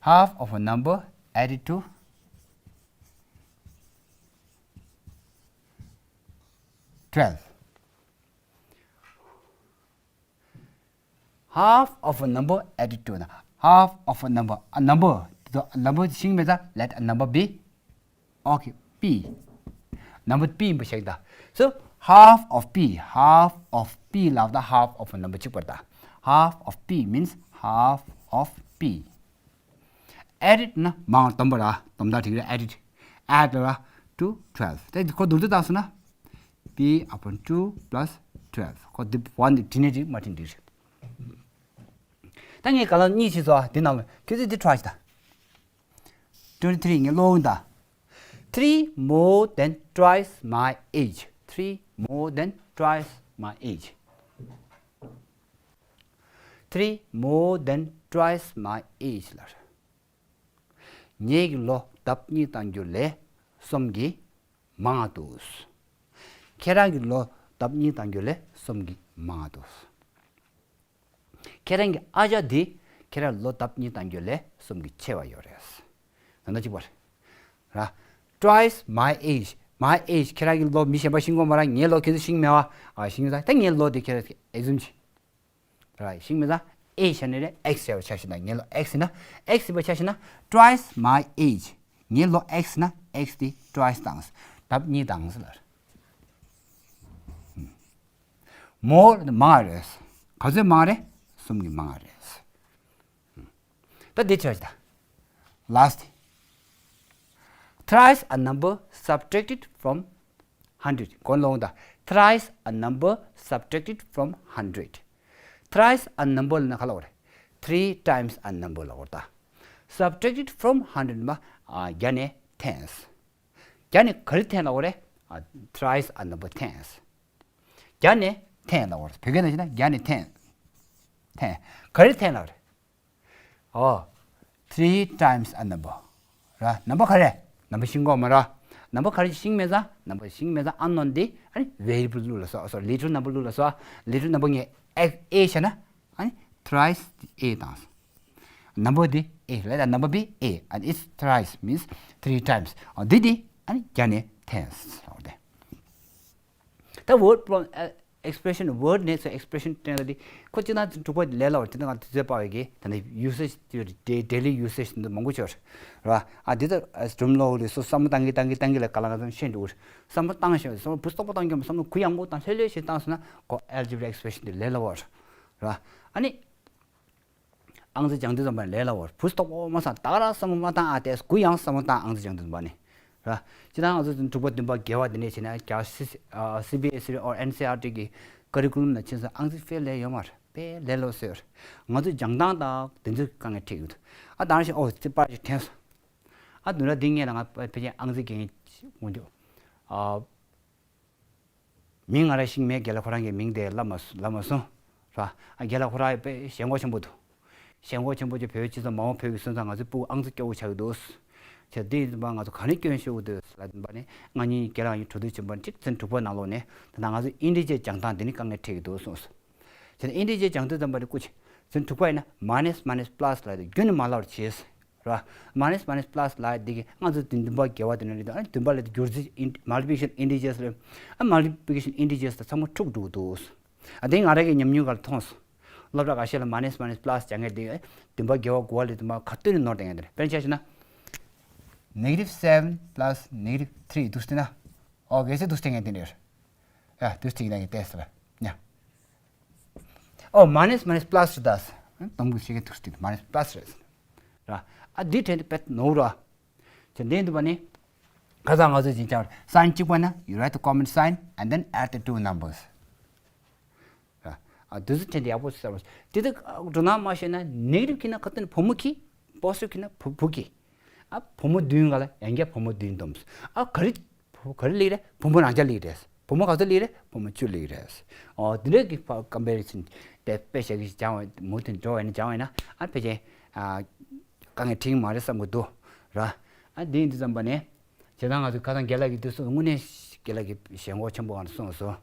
Half of a number added to twelve. Half of a number added to. Half of a number. A number. The number ཤིང་མེད་ད། Let a number be Okay, P. Number P ཡིན་པ་ཤེས་ད། So, half of P, half of P ལབ་ད་half of a number གཅིག་པ་རེད་ད། Half of P means half of P. Added ན་མང་སྡོམ་པ་ར། སྡོམ་ད་དྲིག་ར། Added. Add ར་to twelve. དེ་ཁོ་བསྡུར་དུ་བཏང་སོང་ན། P upon two plus twelve. ཁོ་འདི་one འདི་དྲི་ནས་དྲི་མ་དྲི་འདི་རེད། ད་ངས་ག་ལ་གཉིས་བྱས་སོ། འདི་ནང་ལ་ཁྱོད་ཚོས་འདི་try ད། Twenty three ངས་ཀློག་ཡིན་ད། Three more than twice my age. Three more than twice my age. Three more than twice my age ལ། ངེད་ཀྱི་ལོ་ལྡབ་གཉིས་བཏང་རྒྱུ་ལས་གསུམ་གྱིས་མང་བ་འདུག་ཁྱེད་རང་གི་ལོ་ལྡབ་གཉིས་བཏང་རྒྱུ་ལས་གསུམ་གྱིས་མང་བ་འདུག་ཁྱེད་རང་གི་ཨ་ཅག་འདི་ ཁྱེད་རང་ལོ་ལྡབ་གཉིས་བཏང་རྒྱུ་ལས་གསུམ་གྱིས་ཆེ་བ་ཡོད་རེད། ད་ལྟ་གཅིག་པ་རེད། ར། Twice my age. My age. ཁྱེད་རང་གི་ལོ་མི་གཞན་པ་ཤེས་ཀྱི་ཡོད་མ་རེད། ངའི་ལོ་ཁྱེད་ཚོ་ཤེས་ཀྱི་མེད་པ། ཨ། ཤེས་ཀྱི་ཡོད་ས། ད་ངའི་ལོ་དེ་ཁྱེད་རང་ཨེ་ཛུམ་བྱེད། ར། ཤེས་ཀྱི་མེད་ས། ཨེ་བྱས་ནས་རེད། ཨེགས་བྱས་པ་ཆ་བཞག་ན། ངའི་ལོ་ཨེགས་ཡིན་ན། ཨེགས་ཡིན་པ་ཆ་བཞག་ན། Twice my age. ངའི་ལོ་ཨེགས་ཡིན་ན། ཨེགས་དེ་twice བཏང་། ལྡབ་གཉིས་བཏང་ཟེར་ལ། More མང་བ་རེད། ག་ཚོད་མང་བ་རེད། གསུམ་གྱིས་མང་བ་རེད། ད་འདི་ཆ་ཞིག་ད། Last. Thrice a number subtracted from hundred. གོ་ལོང་ད། Thrice a number subtracted from hundred. Thrice a number ལབ་ན་ག་ལབ་དགོས་རེད། Three times a number ལབ་དགོས་རེད་ད། Subtracted from hundred མ། ཨ། བརྒྱ་ནས་ten. བརྒྱ་ནས་ག་རེ་ten ལབ་དགོས་རེད། ཨ། Thrice a number ten. བརྒྱ་ནས་ten ལབ་དགོས་རེད། བོད་སྐད་ནང་བཤད་ན་བརྒྱ་ནས་ten། ten ག་རེ་ten ལབ་རེད། ཨོ། Three times a number. ར། ནམ་བར་ག་རེ། ནམ་བར་ཤེས་ཀྱི་ཡོད་མ་རེད། ནམ་བར་ག་རེ་ཤེས་ཀྱི་མེད་ཙང་། ནམ་བར་ཤེས་ཀྱི་མེད་ཙང་། ཨན་ནོན་འདི་ཨ་ནི་ཝེ་རི་ཨེ་བལ་ལབ་ལ་སོགས། ཨ། སོ་རི། ལི་ཊལ་ནམ་བར་ལབ་ལ་སོགས། ལི་ཊལ་ནམ་བར་ངས་ཨེ། ཨེ་བྱས་ན། ཨ་ནི་thrice ཨེ་དང་། ནམ་བར་འདི་ཨེ་ལབ་ད། ནམ་བར་བི་ཨེ། and it's thrice means three times. ཨ། འདི་འདི་ཨ་ནི་བརྒྱ་ནས་ten ལབ་དེ། ད་word pro- ཨ། expression, word ནས་སོ་expression སྟོན་ལ་དེ། ཁོ་གཅིག་དང་དྲུག་པ་ལས་སླ་བ་རེད། དེ་ནི་ང་དུས་ཚོད་སྤར་བའི་གི། ད་ནི་usage དེ་daily usage དེ་མང་པོ་ཅིག་ཡོད་རེད། ར། ཨ། འདི་ལྟར་སྒྲུང་ལོག་རེད། སོ་བསམ་བློ་བཏང་གི་བཏང་གི་བཏང་གི་ལ་ག་ལ་ག་ཚོད་ཤེས་འགྲོ་གི་རེད། བསམ་བློ་བཏང་ཤེས། བསམ་བློ་བུ་སྟོབས་པོ་བཏང་གི། བསམ་བློ་གུ་ཡངས་པོ་བཏང་། ལྷོད་ལྷོད་ཞིག་བཏང་སོང་ན་ཁོ་algebraic expression དེ་ལས་སླ་བ་རེད། ར། ཨ་ནི། ཨང་རྩིས་སྦྱང་དུས་ཙམ་པ་ནས་ལས་སླ་བ་རེད། བུ་སྟོབས་པོ་མ་བཏང་། ད་ག་རང་བསམ་བློ་མ་བཏང་། ཨ། དེ་གུ་ཡངས་བསམ་བློ་བཏང་། ཨང་རྩིས་སྦྱང་དུས་ཙམ་པ་ནས། ར། སྤྱིར་བཏང་ང་ཚོ་དྲུག་པ་བདུན་པ་བརྒྱད་པ་དེ་འདྲས་བྱས་ན་རྒྱ། སི་སི་ཨ། སི་བི་ཨེ་སི་ཨོར་ཨེན་སི་ཨར་ཊི་གི་ཀ་རི་ཀུ་ལམ་ནང་ཕྱིན་སོང་། ཨང་རྩིས་དཔེ་ལས་ཡོད་མ་རེད། དཔེ་ལས་སླ་བོ་བཟོས་ཡོད་རེད། ང་ཚོས་སྦྱང་སྟངས་དང་དེ་ཚོའི་དཀའ་ངལ་འཕྲད་ཡོད། ཨ། ད་ག་རང་བཞིན། ཨོ། ཙི་པར་ཞིག་འཐེན་སོང་། ཨ། བདུན་ཕྲག་འདི་སྔོན་ལ་ང་ཕལ་ཆེར་ཨང་རྩིས་དགེ་རྒན་ངོ་འདུག་ཨ། མིང་ང་རང་ཤེས་ཀྱི་མེད། རྒན་ལགས་ཁོ་རང་གིས་མིང་དེ་ལབ་མ་ལབ་མ་སོང་། ར། ཨ། རྒན་ལགས་ཁོ་རང་དཔེ་ཞེན་ཁོག་ཆེན་པོ་འདུག་ཞེན་ཁོག་ཆེན་པོ་ཅིག་བོད་སྤྱི་ཚོགས་མ་འོངས་བོད་ཀྱི་སོན་རྩ་ང་ཚོའི་སྤུ་གུ་ཨང་རྩིས་སྐྱོ་བོ་ཆགས་ཀྱི་འདུག་བྱས་དེ་ཡིན་དུས་ང་ཚོ་ག་ནས་སྐྱོན་ཤོར་གྱི་འདུག་ལབ་དུས་ཙམ་པ་ནས། ང་གཉིས་རྒན་ལགས་གཉིས་གྲོས་བསྡུར་བྱེད་པ་ནས། གཅིག་ཚན་དྲུག་པ་ནང་ལོགས་ནས་ད་ལྟ་ང་ཚོ་ཨིན་ཊི་ཇར་སྦྱང་སྟངས་དེ་ནི་དཀའ་ངལ་འཕྲད་ཀྱི་འདུག་གསུངས་སོང་། བྱས་ཙང་ཨིན་ཊི་ཇར་སྦྱང་དུས་ཙམ་པ་ནས་སྐུ་མཁྱེན། ཚན་དྲུག་པ་ཡིན་ན་མའི་ནས་མའི་ནས་པ་ལ་སི་ལབ་དེ་རྒྱུན་ནས་མ་ལབ་པར་བྱས། ར། མའི་ནས་མའི་ནས་པ་ལ་སི་ལབ་དེ་གིས་ང་ཚོ་དེ་བདུན་པ་བརྒྱད་པ་དེ་ནས་རེད་དོ། ཨ་ནི་བདུན་པ་ལབ་དེ་བསྒྱུར་རྩིས་ཨིན། multiplication integers རེད། ཨ། multiplication integers དང་ཚང་མ་འཁྲུག་འགྲོ་གི་འདུག་ཨ། དེ་ང་རང་གི་ཉམས་མྱོང་སྒང་ལ་མཐོང་སོང་། སློབ་གྲྭ་ཁ་ཤས་ལ་མའི་ནས་མའི་ནས་པ་ལ་སི་སྦྱང་མཁན་དེ་བདུན་པ་བརྒྱད་པ་དགུ་པ་ལབ་དུས་མ་ག་དུས་ནས་ནོར་བསྡད་མཁན་དེ་རེད། དཔེར་ན་ཆ་བཞག་ན། negative seven plus negative three འདུག་སྟེ་ན། ཨོ། གལ་སྲིད་འདུག་སྟེ་མཁན་དེ་འདྲ་རེད། ཡ། འདུག་སྟེ་ཡིན་ན་ཡིན་ཏེ་ཟེར་བ། ཡ། ཨོ། མའི་ནས་མའི་ནས་པ་ལ་སི་རེད་ད། སྟོང་པོ་ཞིག་གི་འདུག་སྟེ་མའི་ནས་པ་ལ་སི་རེད། ར། ཨ། འདི་དྲན་དེ་དཔེ་ནོར་བ། བྱས་དེ་འདུག་པ་ནི། ཁ་སང་ང་ཚོས་ཅིག་ཀྱང་སའིན་གཅིག་པ་ན། you write the common sign and then add the two numbers. ར། ཨ། དེ་ཚོ་དྲན་དེ་ཡག་པོ་གསལ་བ། དེ་དག་འགྲོ་སྣང་མ་ཤེས་ན། ནེ་གེ་ཊིབ་ཁྱེར་ན་ག་དུས་ནས་བུ་མོ་གི། པོ་སི་ཊིབ་ཁྱེར་ན་བུ་བུ་གི། ཨ། བུ་མོ་བདུན་ག་ལ་ཡང་བསྐྱར་བུ་མོ་བདུན་འདོམས། ཨ། ག་རེ། བུ་ག་རེ་སླེབས་རེད། བུ་མོ་རང་འཇགས་སླེབས་རེད། བུ་མོ་ག་ཚོད་སླེབས་རེད། བུ་མོ་བཅུ་སླེབས་རེད། ཨོ། དེ་འདྲའི་གི་ཀམ་པེ་རི་སན་དེ་དཔེ་བཞག་གི་སྦྱང་བ། མུ་མཐུད་འགྲོ་བ་ཡིན་ན། སྦྱང་བ་ཡིན་ན། ཨ། ཕལ་ཆེར། ཨ། དཀའ་ངལ་འཕྲད་ཀྱི་མ་རེད་བསམ་གྱི་འདུག་ར། ཨ། དེ་ཡིན་དུས་ཙམ་པ་ནས། བྱས་ཙང་ང་ཚོས་ཁ་སང་རྒན་ལགས་ཀྱིས་དུས་སུ་དངོས་གནས་རྒན་ལགས་ཀྱིས་ཞེན་ཁོག་ཆེན་པོ་ང་ལ་གསུངས་སོང་།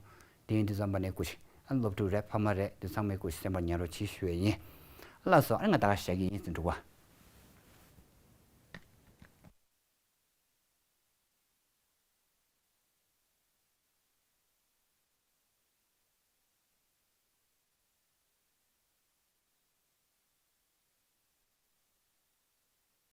དེ་ཡིན་དུས་ཙམ་པ་ནས་སྐུ་མཁྱེན། ཨ། སློབ་ཕྲུག་རེད། ཕ་མ་རེད། དེ་ཚང་མས་སྐུ་མཁྱེན་སེམས་པ་ཉར་རོགས་བྱེད་ཞུ་བ་ཡིན། ལགས་སོ། ཨ་ནི་ང་ད་ག་བཞག་གི་ཡིན་ཟེར། འགྲོ་བ།